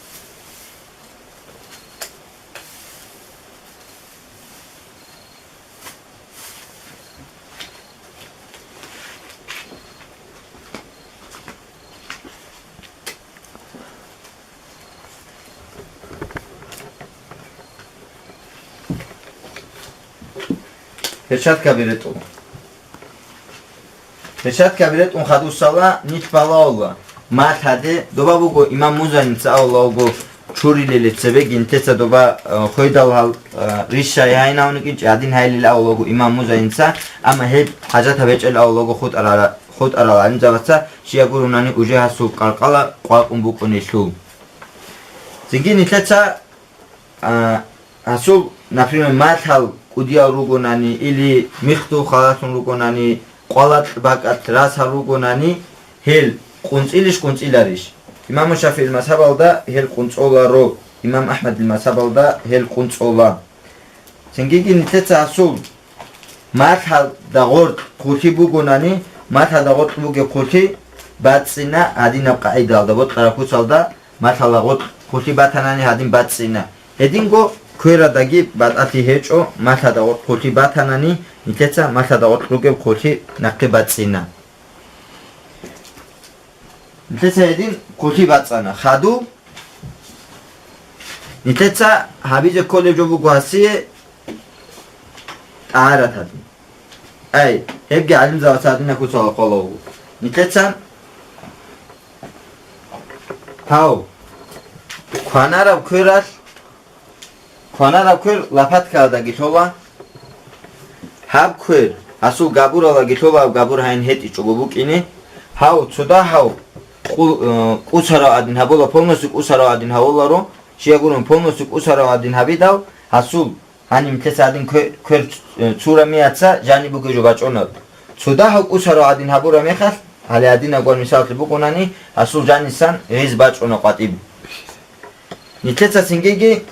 Перчаткаби ретӀун. Перчаткаби ретӀун хадусала нилъ балагьула. Малъаде доба буго имам Музаница авлавго чурилеле цебеги нилъеца доба, э, хведал гьал, э, рищай гьайнавникӀин чи гьадин гьайилел авлавго имам Музаница, амма гьеб хӀажат гьабичӀел авлавго хутӀарала-, хутӀарал гӀалимзабаца щия гурунани уже гьасул къаркъала къвакӀун букӀунелъул. Цинги нилъеца А, гьасул, например, малъал кӀудиял ругонани или михтул халалъун ругонани, къвалакь бакӀалъ расал ругонани, гьел къунцӀилищ къунцӀиларищ? Имаму ШафигӀил мазгьабалда гьел къунцӀоларо, имам Ахмадил мазгьабалда гьел къунцӀола. Цингиги нилъеца гьасул малъалда гъоркь хъулъи бугонани, малъалда гъоркь бугеб хъулъи бацӀцӀина гьадинаб къагӀидалда, бокьараб куцалда малъалда гъоркь хъулъи батанани гьадин бацӀцӀина. Гьединго кверадаги батӀалъи гьечӀо, малъалда гъоркь хъулъи батанани, нилъеца малъалда гъоркь ругеб хъулъи нахъе бацӀцӀина. Нилъеца гьедин хъулъи бацӀцӀана. Хадуб нилъеца гьабизе кколеб жо буго гьасие тӀагьарат гьадин. Ай, гьебги гӀалимзабаца гьадинаб куцалда къола вуго. Нилъеца гьав кванараб квералъ, кванараб квер лопаткаялдаги лъола, гьаб квер гьасул габуралаги лъола, гьаб габур гьайин гьетӀичӀого букӀине, гьав цо дагьав къу-, э, кӀусарав гӀадин гьабула, полностью кӀусарав гӀадин гьавуларо, щия гурун полностью кӀусарав гӀадин гьабидал, гьасул Гьаниб нилъеца гьадин кве-, квер, э, цурамияца жаниб бугеб жо бачӀуна. Цо дагьав кӀусарав гӀадин гьабураб мехалъ, гьале гьадинаб гуан мисаллъи букӀунани, гьасул жанисан гъиз бачӀуна къватӀиб. Нилъеца цингиги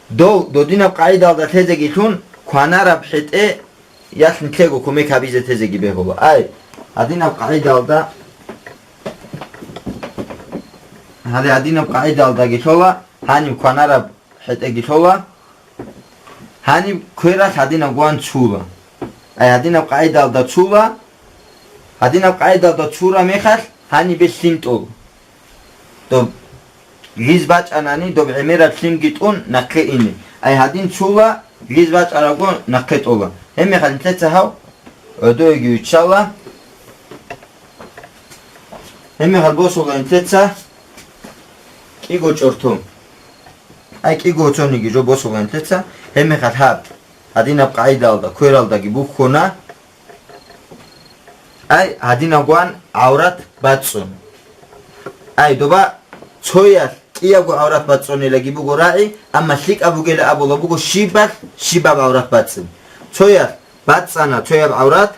дов додинаб къагӀидалда лъезеги лъун, кванараб хӀетӀеялъ нилъего кумек гьабизе тезеги бегьула. Ай, гьадинаб къагӀидалда, гьале гьадинаб къагӀидалдаги лъола, гьаниб кванараб хӀетӀеги лъола, гьаниб квералъ гьадинаб гуан цула. Ай, гьадинаб къагӀидалда цула, гьадинаб къагӀидалда цура мехалъ гьанибе лъим тӀола. Доб лъиз бачӀанани, доб гӀемераб лъимги тӀун нахъе ине. Ай, гьадин цула, лъиз бачӀарабго нахъе тӀола. Гьебмехалъ нилъеца гьав гӀодоеги виччала. Гьебмехалъ босула нилъеца кӀиго чӀорто. Ай, кӀиго цониги жо босула нилъеца. Гьебмехалъ гьаб гьадинаб къагӀидалда, квералдаги бухьуна. Ай, гьадинаб гуан гӀаврат бацӀцӀун. Ай, доба цоялъ кӀиябго гӀаврат бацӀцӀунилаги буго рагӀи, амма лъикӀаб бугела абула буго щибалъ щибаб гӀаврат бацӀцӀин. Цоялъ бацӀцӀана цояб гӀаврат,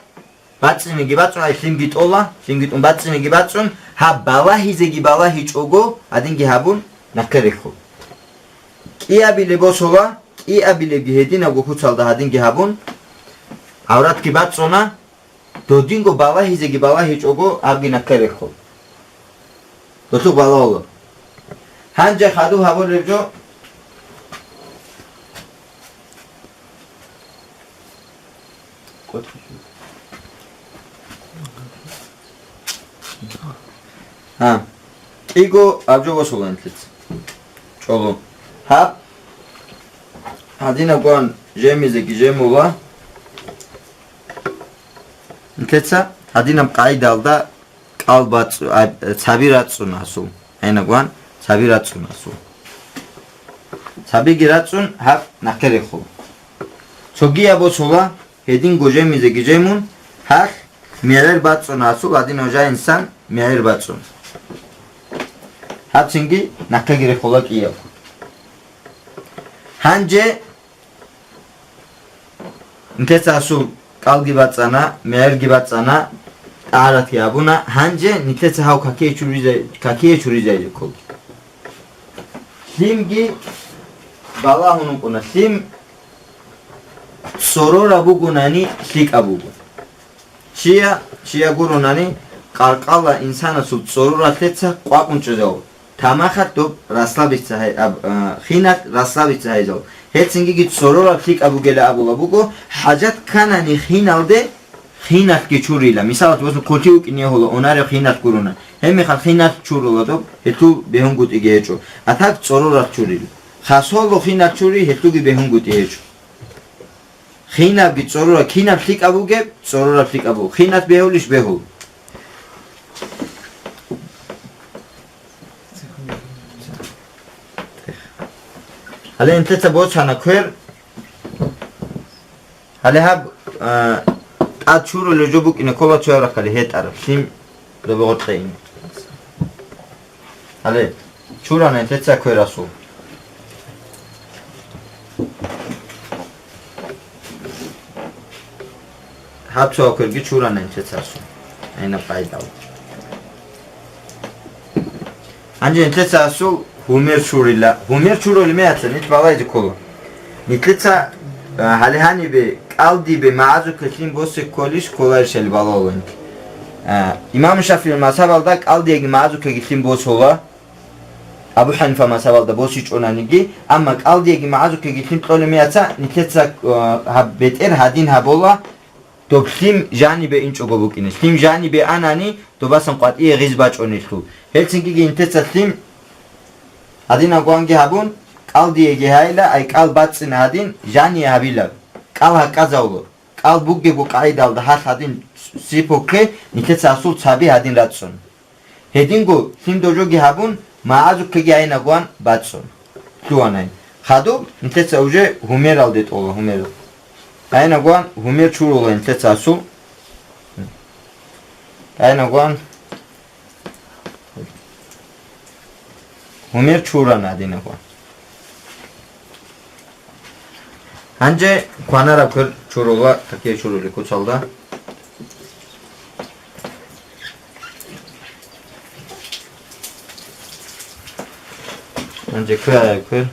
бацӀцӀинеги бацӀцӀун, ай, лъимги тӀола, лъимги тӀун бацӀцӀинеги бацӀцӀун, гьаб балагьизеги балагьичӀого гьадинги гьабун, нахъе рехун. КӀиабилеб босула, кӀиабилебги гьединабго куцалда гьадинги гьабун, гӀавратги бацӀцӀуна, додинго балагьизеги балагьичӀого гьабги нахъе рехун. Досул балагьула. Гьанже хадуб гьабулеб жо. Гьа, кӀиго аб жо босула нилъеца. ЧӀоло. Гьаб гьадинаб гуан жемизеги жемула. Нилъеца гьадинаб къагӀидалда кӀал бацӀ-, а, цаби рацӀцӀун гьасул. ГӀенагван, цаби рацӀцӀун гьасул. Цабиги рацӀцӀун гьаб нахъе рехула. Цогияб босула, гьединго жемизеги жемун, гьалъ мегӀер бацӀцӀун гьасул, гьадинав жай инсан мегӀер бацӀцӀун. Гьабцинги нахъеги рехула кӀияб. Гьанже Нилъеца гьасул кӀалги бацӀцӀана, мегӀерги бацӀцӀана, тӀагьаратги гьабуна. Гьанже нилъеца гьав какие чуризе-, какие чуризайзе ккола. Лъимги балагьун вукӀуна. Лъим цӀорораб бугунани, лъикӀаб буго. Чия, чия гуронани, къаркъала инсанасул цӀороралъеца къвакӀун чӀезаву. Тамахалъ доб расслабиться гьай-, аб-, а, хиналъ расслабиться гьайзал. Гьелцинги цӀорораб лъикӀаб бугела абула буго, хӀажат кканани хиналде, хиналъги чурила. Мисалалъ, босун, хъулъи вукӀине гьола, унарев хиналъ гуруна. Гьебмехалъ хиналъ чурула доб, гьелъул бегьунгутӀиги гьечӀо. Атак цӀороралъ чурила. Хасоло хиналъ чури, гьелъулги бегьунгутӀи гьечӀо. Хинабги цӀорора, кинаб лъикӀаб бугеб, цӀорораб лъикӀаб буго. Хинат бегьулищ бегьул? Гьале нилъеца босана квер. Гьале гьаб, а, тӀад чурулев жо букӀине ккола цояб рахъалде гьетӀараб, лъим добе гъоркье ине. Гьале чурана нилъеца квер асул. Гьаб цо кверги чурана нилъеца асул. Гьайнаб къайдал. Гьанже нилъеца асул гьумер чурила. Гьумер чурулеб меяца нилъ балайзе ккола. Нилъеца, а, гьале гьанибе кӀалдибе магӀазухъе лъим босе кколищ кколарищали балагьула нилъ. А, имам ШафигӀил мазгьабалда кӀалдиеги магӀазухъеги лъим босула. Абу Ханифа мазгьабалда босичӀонаниги, амма кӀалдиеги магӀазухъеги лъим кьолеб меяца нилъеца, а, гьаб бетӀер гьадин гьабула, доб лъим жанибе инчӀого букӀине. Лъим жанибе анани, добасан къватӀие гъиз бачӀунелъул. Гьелцинги нилъеца лъим гьадинаб гванги гьабун, кӀалдиеги гьайила, ай кӀал бацӀцӀина гьадин, жание гьабила. КӀал гьакъазавулур. КӀал бугебго къагӀидалда гьалъ гьадин сипухъе, нилъеца асул цаби гьадин рацӀцӀун. Гьединго лъим дожоги гьабун, магӀазухъеги гьайнагван бацӀцӀун. Лъугьанай. Хадуб нилъеца уже гьумералде тӀола, гьумер. Гьайнагван гьумер чурула нилъеца асул. Гьайнагван гьумер чурана гьадинагван. Гьанже кванараб квер чурула, какие чурули куцалда. Гьанже квер, квер.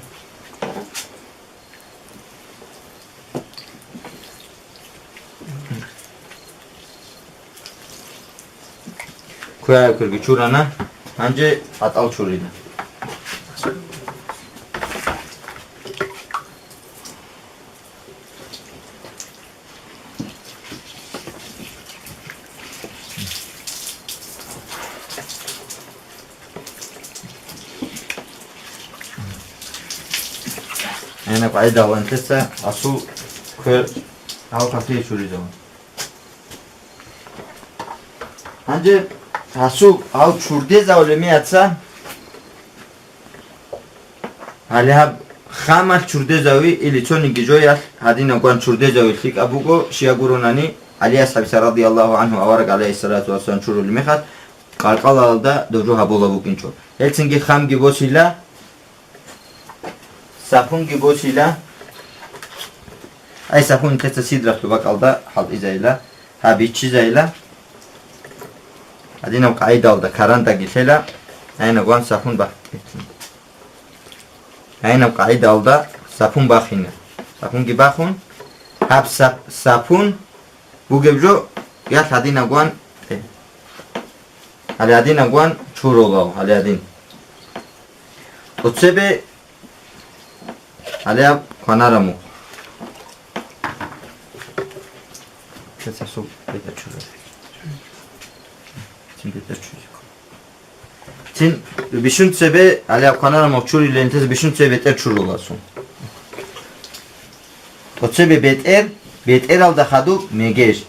Квер, кверги чурана, гьанже гьатӀал чурила. Гьанаб къайдалда нилъеца асул квер гьал какие чуризавун. Гьанже гьасул гьав чурдезавулеб меяца, гьале гьаб хамалъ чурдезави или цониги жоялъ гьадинаб гван чурдезави лъикӀаб буго, щай гуронани, ГӀали асхӀабица радияллагьу гӀангьу авараг гӀалайгьиссалату вассалам чурулеб мехалъ, къаркъалалда дожо гьабула букӀинчӀо. Гьелцинги хамги босила, сапунги босила. Ай, сапун нилъеца сидралъул бакӀалда хӀалтӀизайила, гьаб биччизайила. Гьадинаб къагӀидалда карандаги лъела, гьайнагван сапун бахъ-, гьайнаб къагӀидалда сапун бахина. Сапунги бахун, гьаб сап-, сапун бугеб жо, ялъ гьадинаб гван, э, гьале гьадинаб гван чурулав, гьале гьадин. Оцебе гьале гьаб кванарамухъ. Цин бетӀер чурулев. Цин бищун цебе, гьале гьаб кванарамухъ чурилел нилъеца бищун цебе бетӀер чуруласун. Оцебе бетӀер, бетӀералда хадуб мегеж.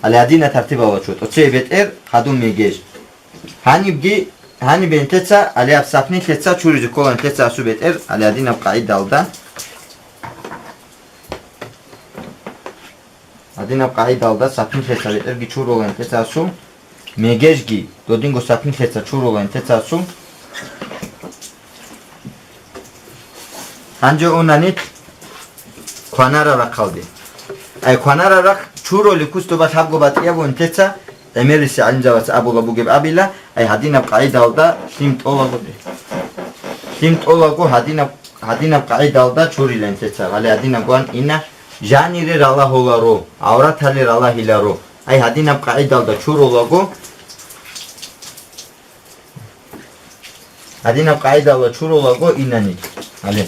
Гьале гьадинаб тартибалда чур. Оцебе бетӀер, хадуб мегеж. Гьанибги, гьанибе нилъеца, гьале гьаб сапнилъеца чуризе ккола нилъеца асул бетӀер, гьале гьадинаб къагӀидалда. Гьадинаб къагӀидалда сапнилъеца бетӀерги чурула нилъеца асул, мегежги додинго сапнилъеца чурула нилъеца асул. Гьанже уна нилъ кванараб рахъалде. Ай, кванараб рахъ чурулеб куц доба лъабго батӀияб нилъеца гӀемерисел гӀалимзабаца абула бугеб абила, ай, гьадинаб къагӀидалда лъим тӀолаго, лъим тӀолаго гьадинаб, гьадинаб къагӀидалда чурила нилъеца, гьале гьадинаб гван ина, жанире ралагьуларо, гӀавратали ралагьиларо. Ай, гьадинаб къагӀидалда чурулаго, гьадинаб къагӀидалда чурулаго инани. Гьале.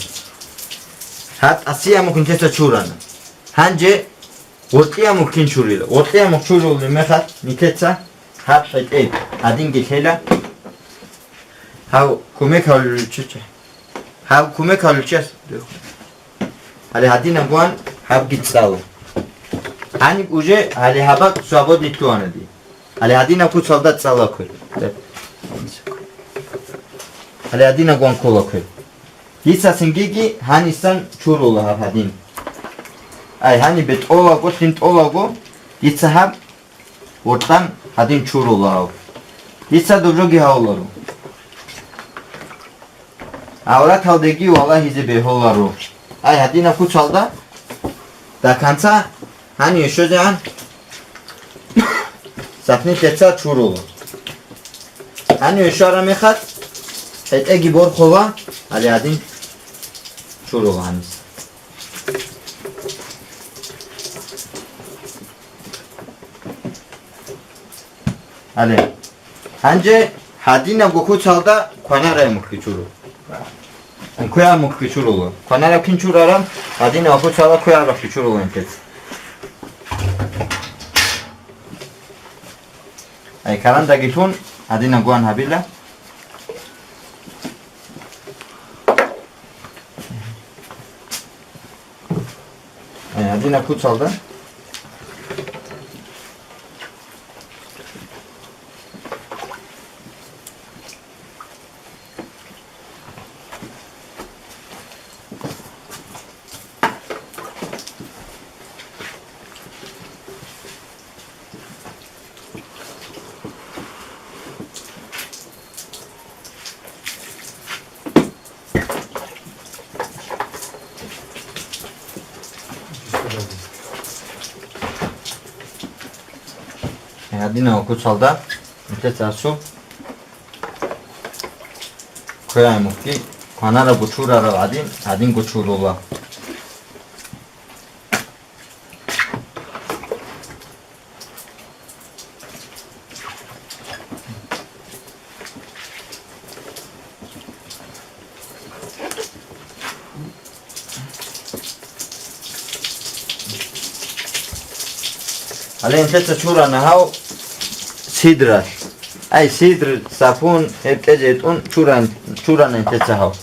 Гьаб тӀасияб мухъ нилъеца чурана. Гьанже гъоркьияб мухъ кин чурила? Гъоркьияб мухъ чурулеб мехалъ нилъеца гьаб хӀетӀе гьадинги лъела. Гьав кумек гьавулев чи-, гьав кумек гьавулев чияс. Гьале гьадинаб гван гьабги цӀала. Гьаниб уже гьале гьаб бакӀ свободный лъугьана дие. Гьале гьадинаб куцалда цӀала квер. Гьале гьадинаб гван ккола квер. Дица цинги гьанисан чурула гьаб гьадин. Ай, гьанибе тӀолаго, лъим тӀолаго, дица гьаб воркьан гьадин чурула гьав. Дица доб жоги гьавуларо. Авраталдеги валагьизе бегьуларо. Ай, гьадинаб куцалда до конца гьаниве щвезегӀан сахни лъеца чурула. Гьаниве щвараб мехалъ, гьетӀеги борхула, гьале гьадин чурула гьанис. Гьале. Гьанже гьадинабго куцалда кванарай мухьги чуру. Квеа мухьги чурула. Кванараб кин чурараб, гьадинаб куцалда квеарабги чурула интец. Ай, карандаги лъун, гьадинаб гван гьабила. Ай, гьадинаб куцалда. Гьадинаб куцалда нилъеца гьасул квеай мухьги кванарабго чурарал гьадин, гьадинго чурула. Гьале интеца чурана гьав сидралъ. Ай, сидр, сапун, гьеб кьезе гьетӀун чуран-, чурана интеца гьав.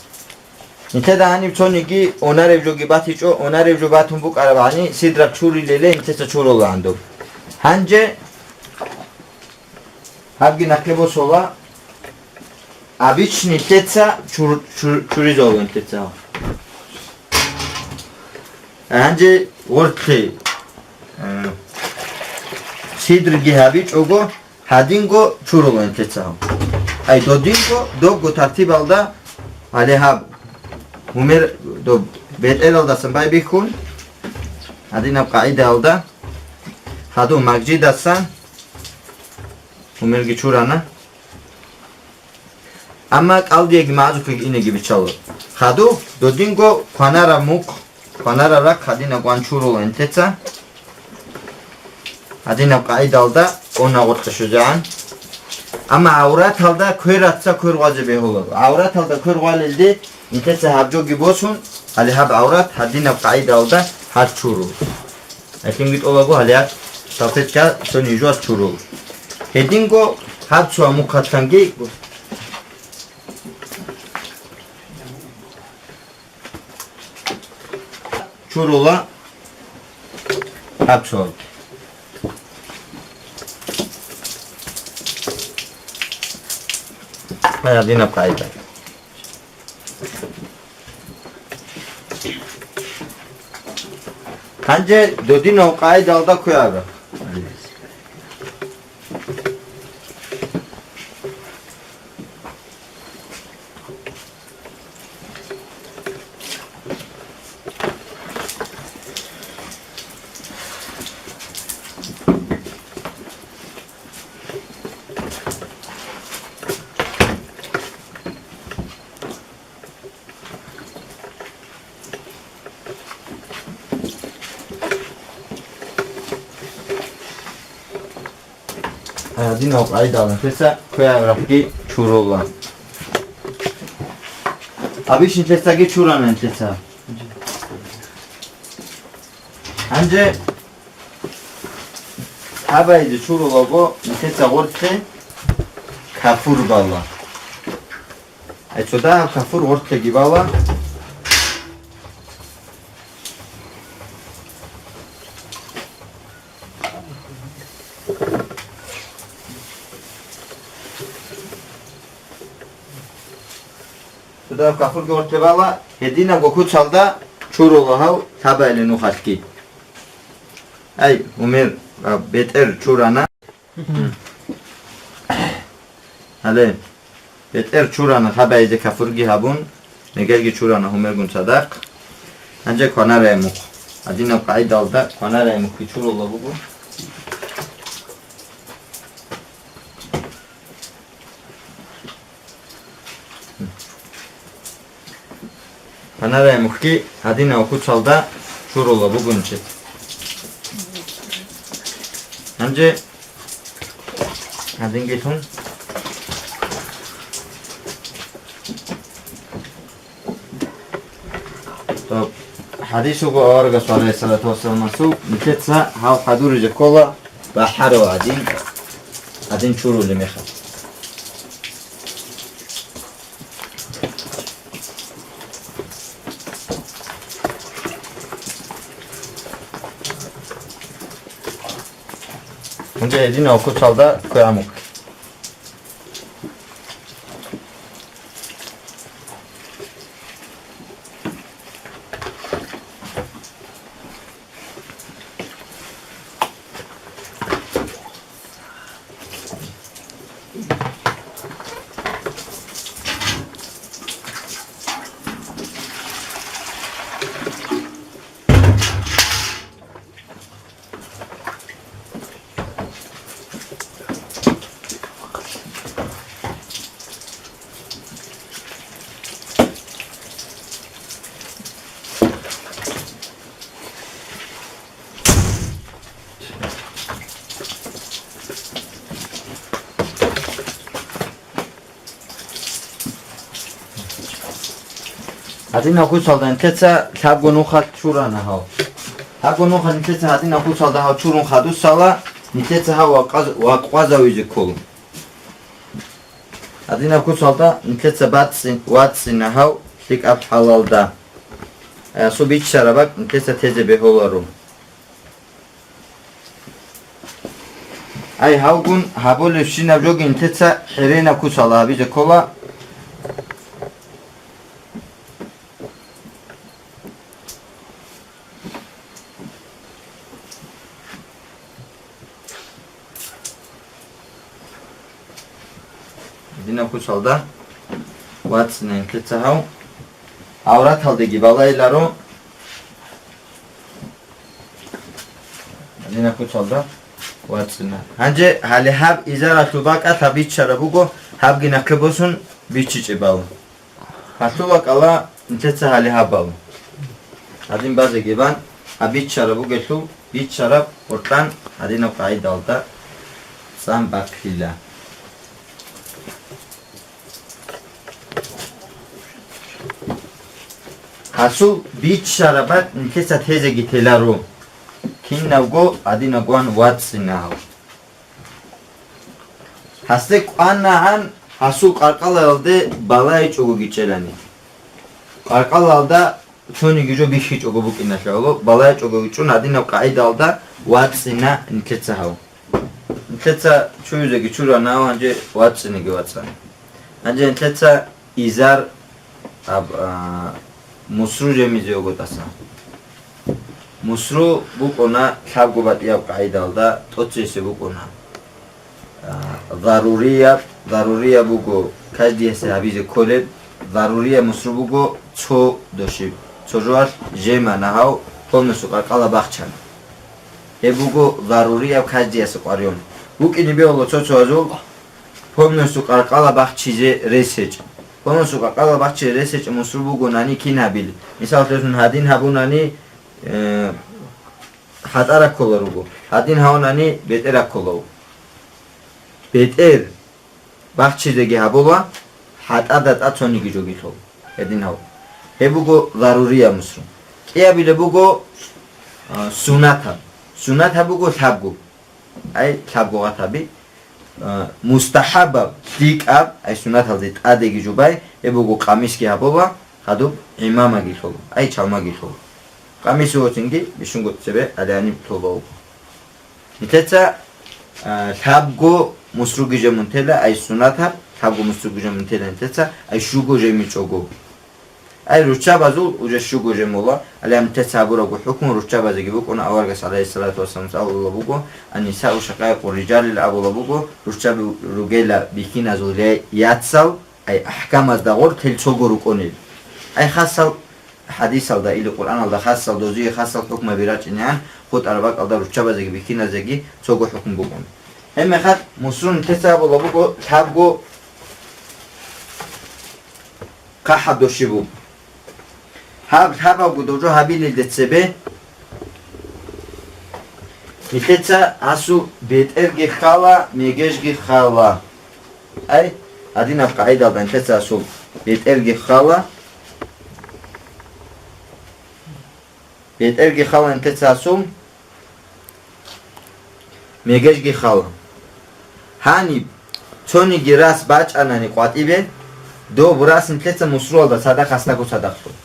Нилъеда гьаниб цониги онареб жоги батичӀо, онареб жо батун букӀараб гьани сидраб чурилеле нилъеца чурола гьандуб. Гьанже гьабги нахъе босола, обычный нилъеца чур-, чур-, чуризавула нилъеца. Гьанже гъоркье, э, сидрги гьабичӀого, гьадинго чурула интеца. Ай, додинго, добго тартибалда, гьале гьаб, гьумер, доб, бетӀералдасан байбихьун, гьадинаб къагӀидаялда, хадуб магжидасан гьумерги чурана. Амма кӀалдиеги магӀазухъеги инеги биччалур. Хадуб, додинго кванараб мухъ, кванараб рахъ гьадинаб гван чурула интеца. Гьадинаб къагӀидалда онагъоркье щвезегӀан. Амма гӀавраталда квераца квер гъвазе бегьуларо. ГӀавраталда квер гъвалелде интеца гьаб жоги босун, гьале гьаб гӀаврат гьадинаб къагӀидалда гьалъ чуру. Гьелъинги тӀолаго гьале гьаб салфетка цо нижуаз чуру. Гьединго гьаб цо амухъалъанги чурула гьаб цо. Гьадинаб къагӀида. Гьанже додинав къагӀидалда кквеара. Гьадинав къайдалда нилъеца квеарабги чурула. Обычный нилъецаги чурана нилъеца. Гьанже гьабаизе чурулаго нилъеца гъоркье кафур бала. Гьай, цо дагьаб кафур гъоркьеги бала. Цо дагьаб кафурги гъоркье бала, Гьединабго куцалда чурула гьав лъабаялъе нухалъги. Ай, умер, а, бетӀер чурана. Гьале, бетӀер чурана, лъабаялъе кафурги гьабун, мегелги чурана гьумергун цадахъ. Гьанже кванарай мухъ. Гьадинаб къагӀидалда кванарай мухъги чурула буго. Кванарай мухъги гьадинаб куцалда чурула бугунчи. Гьанже гьадинги лъун. Тоб, хадис буго аварагас, гӀалайгьиссалату вассаламасул, нилъеца гьав хадуризе ккола бахӀарав гӀадин, гӀадин чурули мехалъ. Гьанже гьединав куцалда квегӀамухъ. Гьадинаб куцалда нилъеца лъабго нухалъ чурана гьав. Лъабго нухалъ нилъеца гьадинаб куцалда гьав чурун хадусала, нилъеца гьав вакъаз-, вакъвазавизе ккола. Гьадинаб куцалда нилъеца бацӀцӀи-, вацӀцӀина гьав лъикӀаб хӀалалда. Гьасул биччараб бакӀ нилъеца тезе бегьуларо. Ай, гьавгун гьабулебщинаб жоги нилъеца хӀеренаб куцалда гьабизе ккола. Гьадинаб куцалда вацӀцӀина нилъеца гьав. ГӀавраталдеги балайиларо. Гьадинаб куцалда вацӀцӀина. Гьанже гьале гьаб изаралъул бакӀалъ гьаб биччараб буго, гьабги нахъе босун биччичӀеб бала. Гьалъул бакӀалда нилъеца гьале гьаб бала. Гьадин базеги бан, гьаб биччараб бугелъул, биччараб гъоркьан гьадинаб къагӀидалда цӀан бахъила. Гьасул биччараб бакӀ нилъеца тезеги теларо. Кинабго гьадинаб ван вацӀцӀина гьав. Гьасде кӀванагӀан гьасул къаркъалаялде балайчӀогоги чӀелани. Къаркъалаялда цониги жо бихьичӀого букӀиналъе гӀоло, балайчӀогоги чӀун гьадинаб къагӀидалда вацӀцӀина нилъеца гьав. Нилъеца чуйизеги чурана гьав, гьанже вацӀцӀинеги вацӀцӀана. Гьанже нилъеца изар аб-, а, мусру жемизе вуго тӀаса. Мусру букӀуна лъабго батӀияб къагӀидалда, тӀоцесеб букӀуна. А, зарурияб, зарурияб буго каждиясе гьабизе кколеб, зарурияб мусру буго цо дошиб, цо жоялъ жемана гьав, полностью къаркъала бахчана. Гьеб буго зарурияб каждиясе къваригӀун. БукӀине бегьула цо-цоязул полностью къаркъала бахчизе рес гьечӀеб. Полностью къаркъала бахчизе рес гьечӀеб мусру бугонани кин гьабилеб? Мисаллъун, гьадин гьабунани, э, хӀатӀа раккола руго, гьадин гьавунани бетӀер раккола вуго. БетӀер бахчизеги гьабула, хӀатӀада тӀад цониги жоги лъула. Гьедин гьав. Гьеб буго зарурияб мусру. КӀиабилеб буго, а, сунатаб. Сунатаб буго лъабго. Ай, лъабго гъатаби. А, мустахӀабаб, лъикӀаб, ай, сунаталде тӀадеги жубай, гьеб буго къамисги гьабула, хадуб гӀимамаги лъула, ай, чалмаги лъула. Къамис гьоцинги бищунго цебе гӀалиани лъула вуго. Нилъеца, а, лъабго мусруги жемун тела, ай сунатаб, лъабго мусруги жемун тела нилъеца, ай щуго жемичӀого. Ай, руччабазул уже щуго жемула, алямтеца абурабго хӀукму руччабазеги букӀуна, аварагас, гӀалайгьиссалату вассалам, абула буго, «Ан-нисау шакъаикъу рижалил», абула буго, руччаби ругела бихьиназул я-, яцал, ай, ахӀкамазда гъортел цого рукӀунел. Ай, хасал хӀадисалда или Къуръаналда хасал дозие хасал хӀукмаби рачӀинегӀан, хутӀараб бакӀалда руччабазеги бихьиназеги цого хӀукму букӀун. Гьебмехалъ мусру нилъеца абула буго лъабго хъахӀаб дощи буго. Гьаб лъабабго дожо гьабилелде цебе нилъеца гьасул бетӀерги хала, мегежги хала. Ай, гьадинаб къагӀидалда нилъеца гьасул бетӀерги хала, бетӀерги хала нилъеца гьасул, мегежги хала. Гьаниб цониги рас бачӀанани къватӀибе, доб рас нилъеца мусруалда цадахъ гьасдаго цадахълъун.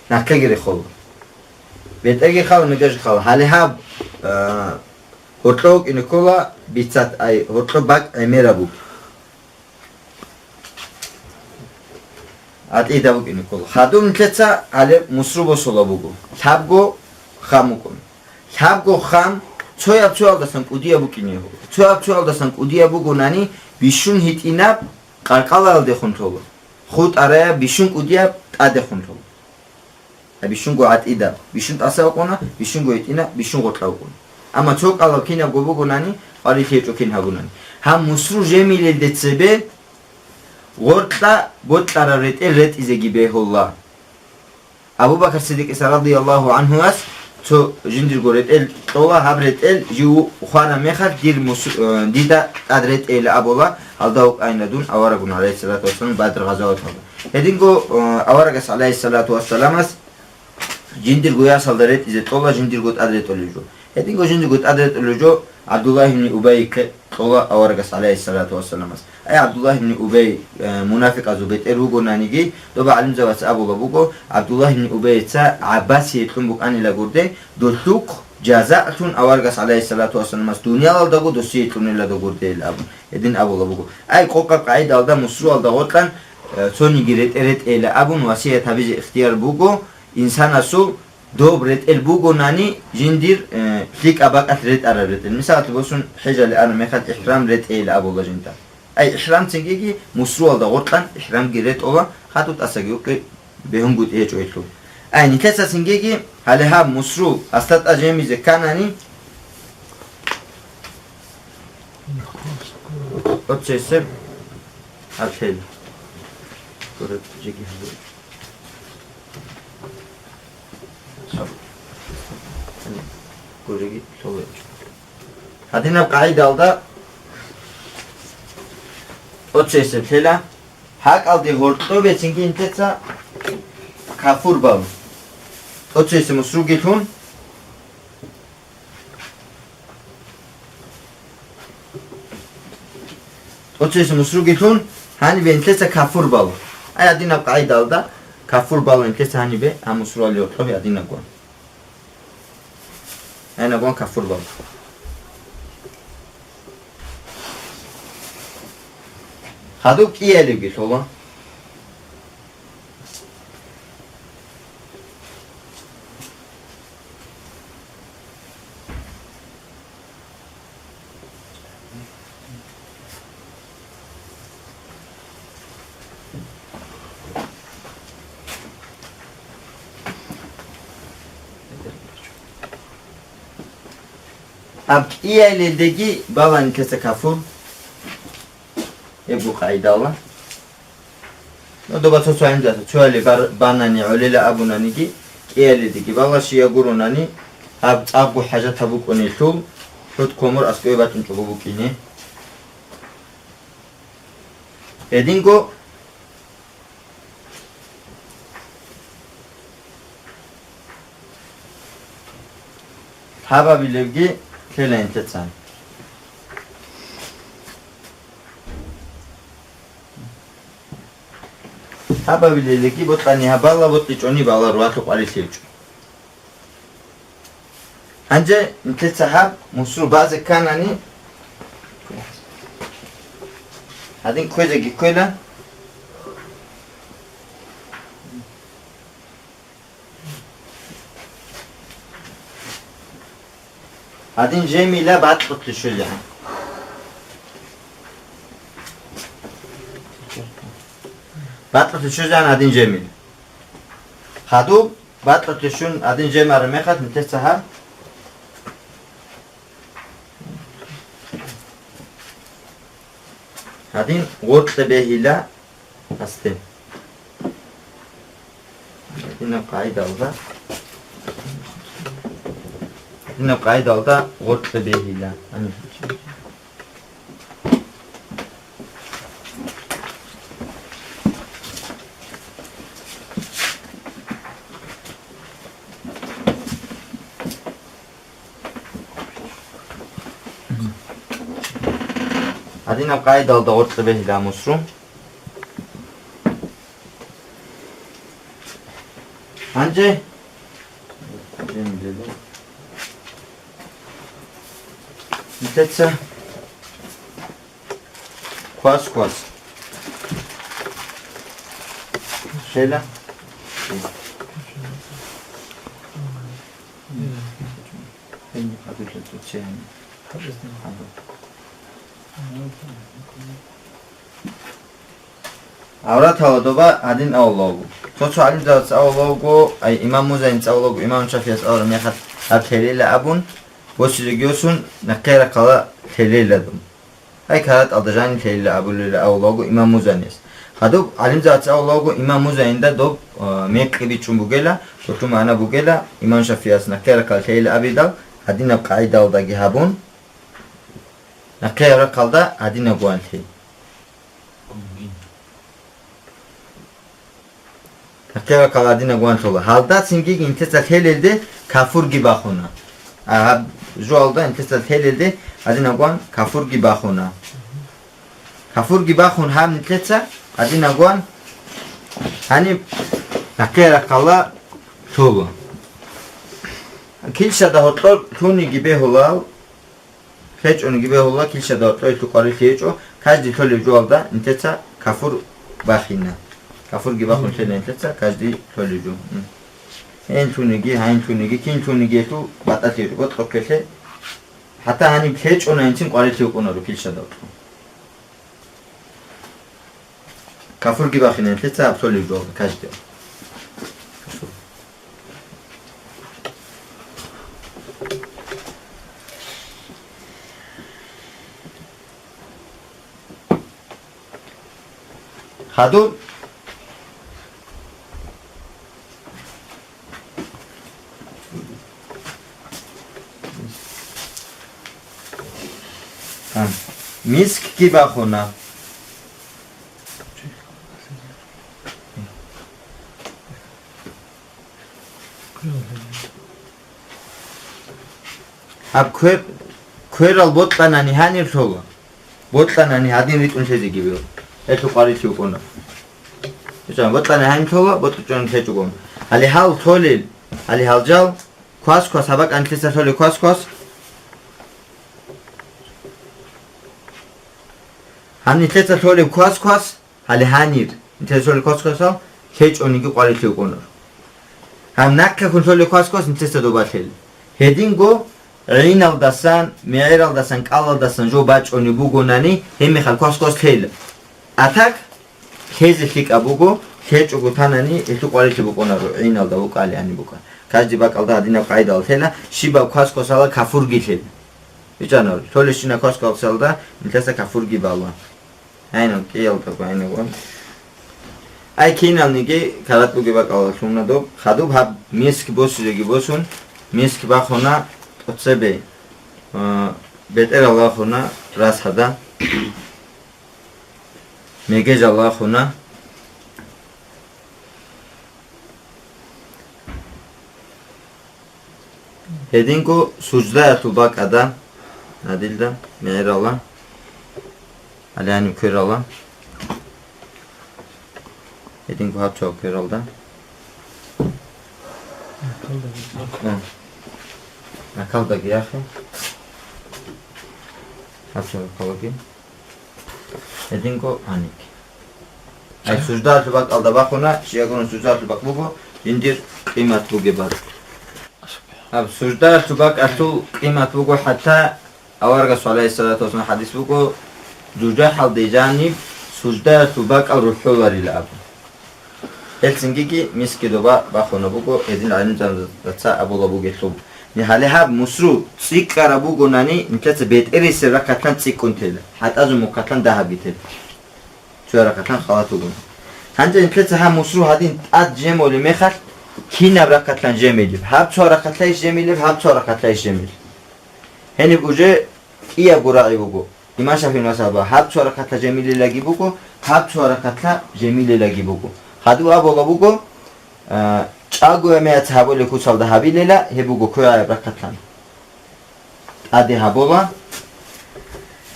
Нахъеги рехола. БетӀерги хала, мегежги хала. Гьале гьаб, а, гьоркьо вукӀине ккола бицат, ай, гьоркьо бакӀ гӀемераб буго. ГьатӀида букӀине ккола. Хадуб нилъеца гьале мусру босула буго. Лъабго хам букӀун. Лъабго хам цояб-цоялдасан кӀудияб букӀине гьуро. Цояб-цоялдасан кӀудияб бугонани, бищун гьитӀинаб къаркъалаялдехун тола. ХутӀараяб бищун кӀудияб тӀадехун тола. Гьаб бищунго гьатӀида, бищун тӀаса вукӀуна, бищунго гьитӀина, бищун гъоркьа вукӀуна. Амма цо кӀалаб кинабго бугонани, къварилъи гьечӀо кин гьабунани. Гьаб мусру жемилелде цебе гъоркьа бокьараб ретӀел ретӀизеги бегьула. Абу Бакр Сиддикъиса радияллагьу гӀанхуяс цо жиндирго ретӀел кьола, гьаб ретӀел жив хвараб мехалъ дир мус-, э, дида тӀад ретӀейила абула, гьалда вукӀайна дун аварагун, гӀалайгьиссалату вассалам, Бадр гъазаваталда. Гьединго, э, аварагас, гӀалайгьиссалату вассаламас, жиндирго ясалда ретӀизе кьола, жиндирго тӀад ретӀулев жо. Гьединго жиндирго тӀад ретӀулев жо ГӀабдуллагь ибн Убайихъе кьола аварагас, гӀалайгьиссалату вассаламас. Ай, ГӀабдуллагь ибн Убай, э, мунафикъазул бетӀер вугонаниги, доба гӀалимзабаца абула буго, ГӀабдуллагь ибн Убайица гӀабасие кьун букӀанила гурде, долъухъ жазалъун аварагас, гӀалайгьиссалату вассаламас, дуниялалдаго досие кьунила догурдейилан абун. Гьедин абула буго. Ай, къокъаб къагӀидалда мусруалда гъоркьан, э, цониги ретӀе-, ретӀейилан абун васият гьабизе ихтияр буго инсанасул, доб ретӀел бугонани жиндир, э, лъикӀаб бакӀалъ ретӀараб ретӀел. Мисалалъе босун, хӀежале ана мехалъ ихрам ретӀейилан абула жинда. Ай, ихрам цингиги мусруалда гъоркьан ихрамги ретӀола, хадуб тӀасаги укъи бегьунгутӀи гьечӀо гьелъул. Ай, нилъеца цингиги гьале гьаб мусру асдатӀа жемизе кканани, оцесеб гьаб лъел. Гьаб. Гуржиги лъолеб. Гьадинаб къагӀидалда оцесеб лъела, гьакӀалде гьоркьобецинги нилъеца кафур балун. Оцесеб мусруги лъун, оцесеб мусруги лъун, гьанибе нилъеца кафур балун. Ай, гьадинаб къагӀидалда кафур балун нилъеца гьанибе, гьаб мусруялъе гьоркьобе гьадинаб гуан. Гьанагун кафур бал. Хадуб кӀиялебги лъола. Гьаб кӀиялелдеги балани нилъеца кафур. Гьебго къагӀидала. Ну, доба цо-цо гӀинзаца, цояли бар-, банани гӀолела абунаниги, кӀиялидеги бала, щия гуронани, гьаб цӀакъго хӀажат гьаб букӀунелъул, хӀут ккомор аскӀове батӀунчӀого букӀине. Гьединго гьаб гьабилебги лъела нилъецан. Гьаб гьабилелги бокьани гьабала, бокьичӀони бала, ругьалъухъ къварилъи гьечӀо. Гьанже нилъеца гьаб мусру базе кканани, гьадин кквезеги кквела. Гьадин жемила бакьулъе щвезегӀан. Бакьулъе щвезегӀан гьадин жемила. Хадуб бакьулъе щун гьадин жемараб мехалъ нилъеца гьаб гьадин гъоркье бегьила гьасде. Гьадинаб къагӀидалда, гьадинаб къагӀидалда гъоркье бегьила. Гьадинаб къагӀидалда гъоркье бегьила мусру. Гьанже нилъеца квас-квас. Щела? Авратала доба гьадин авлавго. Цо-цо гӀалимзабаца авлавго, ай имам Музаница авлавго, имам Шафияс авра мехалъ гьаб лъелила абун, босизегиосун нахъе рахъала лъелила дун. Гьай каратӀалда жаниб лъелила абулила авлавго имам Музаниас. Гьадуб гӀалимзабаца авлавго имам Музаинда доб, а, мекъи бичӀчӀун бугела, гьелъул магӀна бугела, имам Шафияс нахъе рахъала лъелила абидал, гьадинаб къагӀидалдаги гьабун, нахъе рахъалда гьадинаб гуан лъей. Нахъе рахъал гьадинаб гуан лъола. Гьалда цинги нилъеца лъелелде кафурги бахуна. А, гьаб жоялда нилъеца лъелелде гьадинаб гуан кафурги бахуна. Кафурги бахун гьаб нилъеца гьадинаб гуан гьаниб нахъе рахъала лъола. Килщада гьоркьор лъуниги бегьулал, ЛъечӀониги бегьула, килщада гьоркьоялъул къварилъи гьечӀо, каждый лъолеб жоялда нилъеца кафур бахина. Кафурги бахун лъела нилъеца, каждый лъолеб жо. М. Гьенлъуниги, гьайнлъуниги, кинлъуниги гьелъул батӀалъи гьечӀо, боцӀухълъи. ХӀатта гьаниб лъечӀонайинцин къварилъи букӀунаро килщада гьоркьо. Кафурги бахина нилъеца гьаб лъолеб жоялда каждый. Хадуб. А, мискги бахуна. Гьаб квер-, кверал бокьанани гьанир лъола. Бокьанани гьадин ритӀун лъезеги бегьу. Гьелъул къварилъи букӀуна. Бокьани гьанир лъола, бокьичӀони лъечӀого. Гьале гьал лъолел, гьале гьал жал, квас-квас, гьаб бакӀ нилъеца лъолеб квас-квас. Гьаб нилъеца лъолеб квас-квас. Гьале гьанир, нилъеца лъолеб квас-квасал лъечӀониги къварилъи букӀунаро. Гьаб нахъехун лъолеб квас-квас нилъеца доба лъела. Гьединго гӀиналдасан, мегӀералдасан, кӀалалдасан жо бачӀунеб бугонани, гьебмехалъ квас-квас лъела. А так, лъезе лъикӀаб буго, лъечӀого танани, гьелъул къварилъи букӀунаро, гӀиналда букӀа, гьале гьаниб букӀа. Каждый бакӀалда гьадинаб къайдал лъела, щибаб квас-квасала кафурги лъела. БичӀчӀана, лъолебщинаб квас-квасалда нилъеца кафурги бала. Гьайнал кӀиялда гьайнаван. Ай киналниги карат бугеб бакӀалда лъугьуна доб. Хадуб гьаб миск босизеги босун, миск бахуна тӀоцебе, а, бетӀерал бахуна расхӀада, мегежал бахуна. Гьединго суждаялъул бакӀалда, гьадилда, мегӀерала, гьале гьаниб кверала, гьединго гьаб чав квералда. Акалдаги яхъе. Гьаб чав акалаги. Гьединго гьаник. Ай суждаялъул бакӀалда бахуна, щиягурун суждаялъул бакӀ буго, жиндир къимат бугеб бакӀ. Гьаб суждаялъул бакӀалъул къимат буго, хӀатта аварагасул гӀалайгьиссалату вассалам хӀадис буго, жужахӀалде жаниб суждаялъул бакӀал рухӀуларила абу. Гьелцинги мискидоба бахуна буго, гьедин гӀалимзабаца абула бугелъул. Гьале гьаб мусру цӀикӀкӀараб бугонани, нилъеца бетӀерисеб рахъалъан цӀикӀкӀун тела, хӀатӀазул мухъалъан дагьабги тела. Цо рахъалъан халат бугони. Гьанже нилъеца гьаб мусру гьадин тӀад жемулеб мехалъ, кинаб рахъалъан жемилеб? Гьаб цо рахъалъайищ жемилеб, гьаб цо рахъалъайищ жемилеб? Гьениб уже кӀиябго рагӀи буго. Имам ШафигӀил мазгьабалда гьаб цо рахъалъа жемилелаги буго, гьаб цо рахъалъа жемилелаги буго. Хадув абула буго, а, чӀаго ямият гьабулеб куцалда гьабилела, гьеб буго квегӀаяб рахъалъан. ТӀаде гьабула,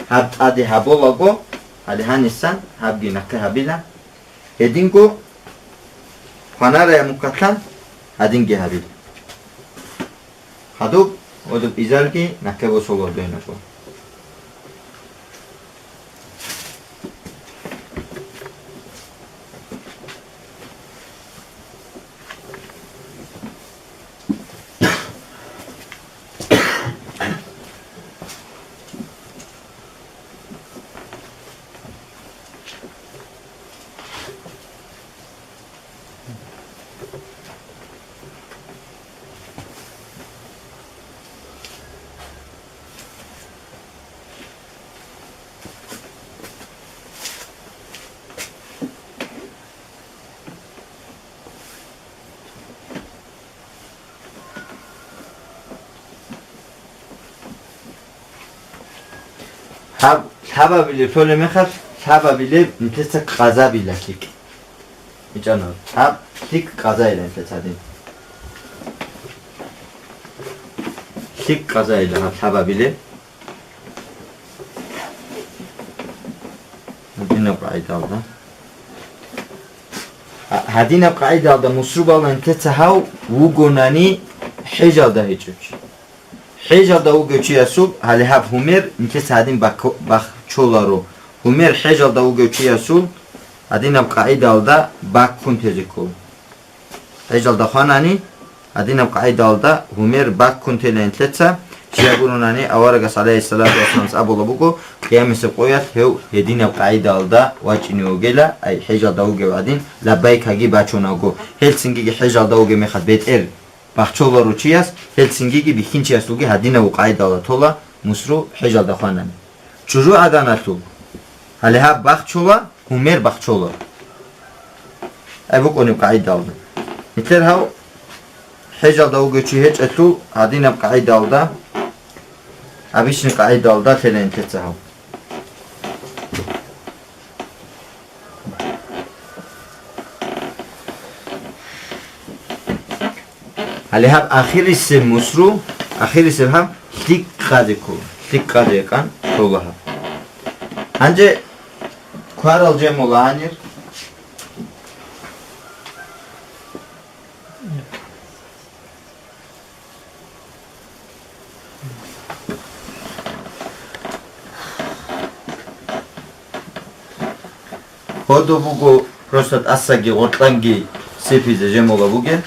гьаб тӀаде гьабулаго, гьале гьанисан гьабги нахъе гьабила. Гьединго хванараяб мухъалъан гьадинги гьабила. Хадуб, гьодуб изарги нахъе босулеб дойнаго. Гьаб лъабабилеб лъолеб мехалъ, лъабабилеб нилъеца къазабила лъикӀ. ИчӀана, гьаб лъикӀ къазайила нилъеца гьадин. ЛъикӀ къазайила гьаб лъабабилеб. Гьадинаб къагӀидалда. Гьа-, гьадинаб къагӀидалда мусрубала нилъеца гьав вугонани хӀежалда гьечӀев чи. ХӀежалда вугев чиясул, гьале гьаб гьумер нилъеца гьадин бак-, бахчоларо. Гьумер хӀежалда вугев чиясул гьадинаб къагӀидалда баккун тезе ккола. ХӀежалда хванани, гьадинаб къагӀидалда гьумер баккун тела нилъеца, щай гуронани аварагас, гӀалайгьиссалату вассаламас, абула буго, къиямасеб къоялъ гьев гьединаб къагӀидалда вачӀине вугела, ай хӀежалда вугев гӀадин, лаббайкаги бачунаго, гьелцинги хӀежалда вугеб мехалъ бетӀер бахчоларо чияс, гьелцинги бихьинчиясулги гьадинаб къагӀидалда тола мусру хӀежалда хванани. ЧӀужугӀаданалъул, гьале гьаб бахчула, гьумер бахчула. Гьеб букӀунеб къагӀидалда. Нилъер гьав хӀежалда вугев чи гьечӀелъул гьадинаб къагӀидалда, обычный къагӀидалда лъела нилъеца гьав. Гьале гьаб ахирисеб мусру, ахирисеб гьаб лъикӀ къазе ккола, лъикӀ къазе ккан ккола гьаб. Гьанже кварал жемула гьанир. Гьодо буго просто тӀасаги гъоркьанги сипизе жемула бугел.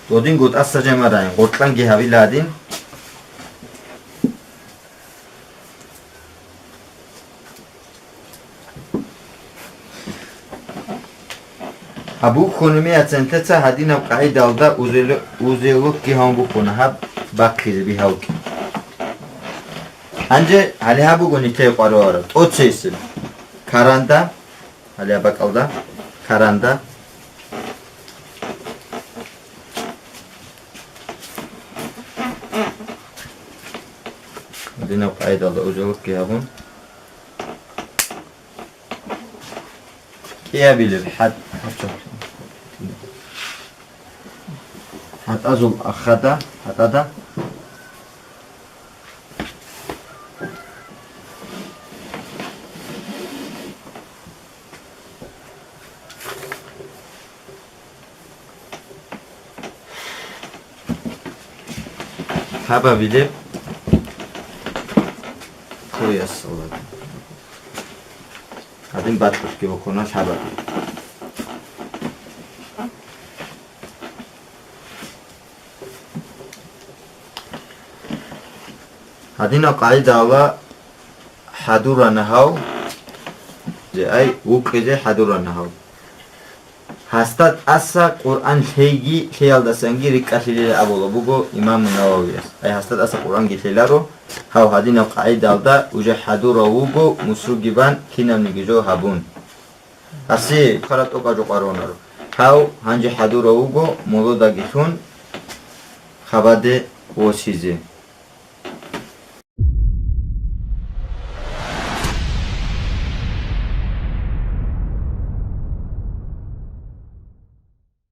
Додинго тӀаса жемарай, гъоркьанги гьавила гьадин. Абу хьунумияцин лъеца гьадинаб къагӀидалда узел-, узелукги гьавун букӀуна гьаб бахъизе бигьавги. Гьанже гьале гьаб буго нилъее къваригӀараб тӀоцейсел каранда. Гьале бакӀалда, каранда. Гьадинаб къайдалда узелукги гьабун. КӀиабилеб хӀад-, хӀатӀазул ахада, хӀатӀада. Гьабабилеб Яссалат. Гьадин батӀулъги букӀуна лъабаб. Гьадинаб къагӀидала хӀадурана гьав, ай, вукъизе хӀадурана гьав. Гьасда тӀаса Къуръан лъейги лъеялдасанги рикӀкӀалъилила абула буго имаму Нававияс. Ай, гьасда тӀаса Къуръанги лъеларо, гьав гьадинаб къагӀидалда уже хӀадурав вуго, мусруги бан, кинабниги жо гьабун. Гьасе хара тӀокӀаб жо къваронаро. Гьав гьанже хӀадурав вуго молодагилъун хабаде восизе.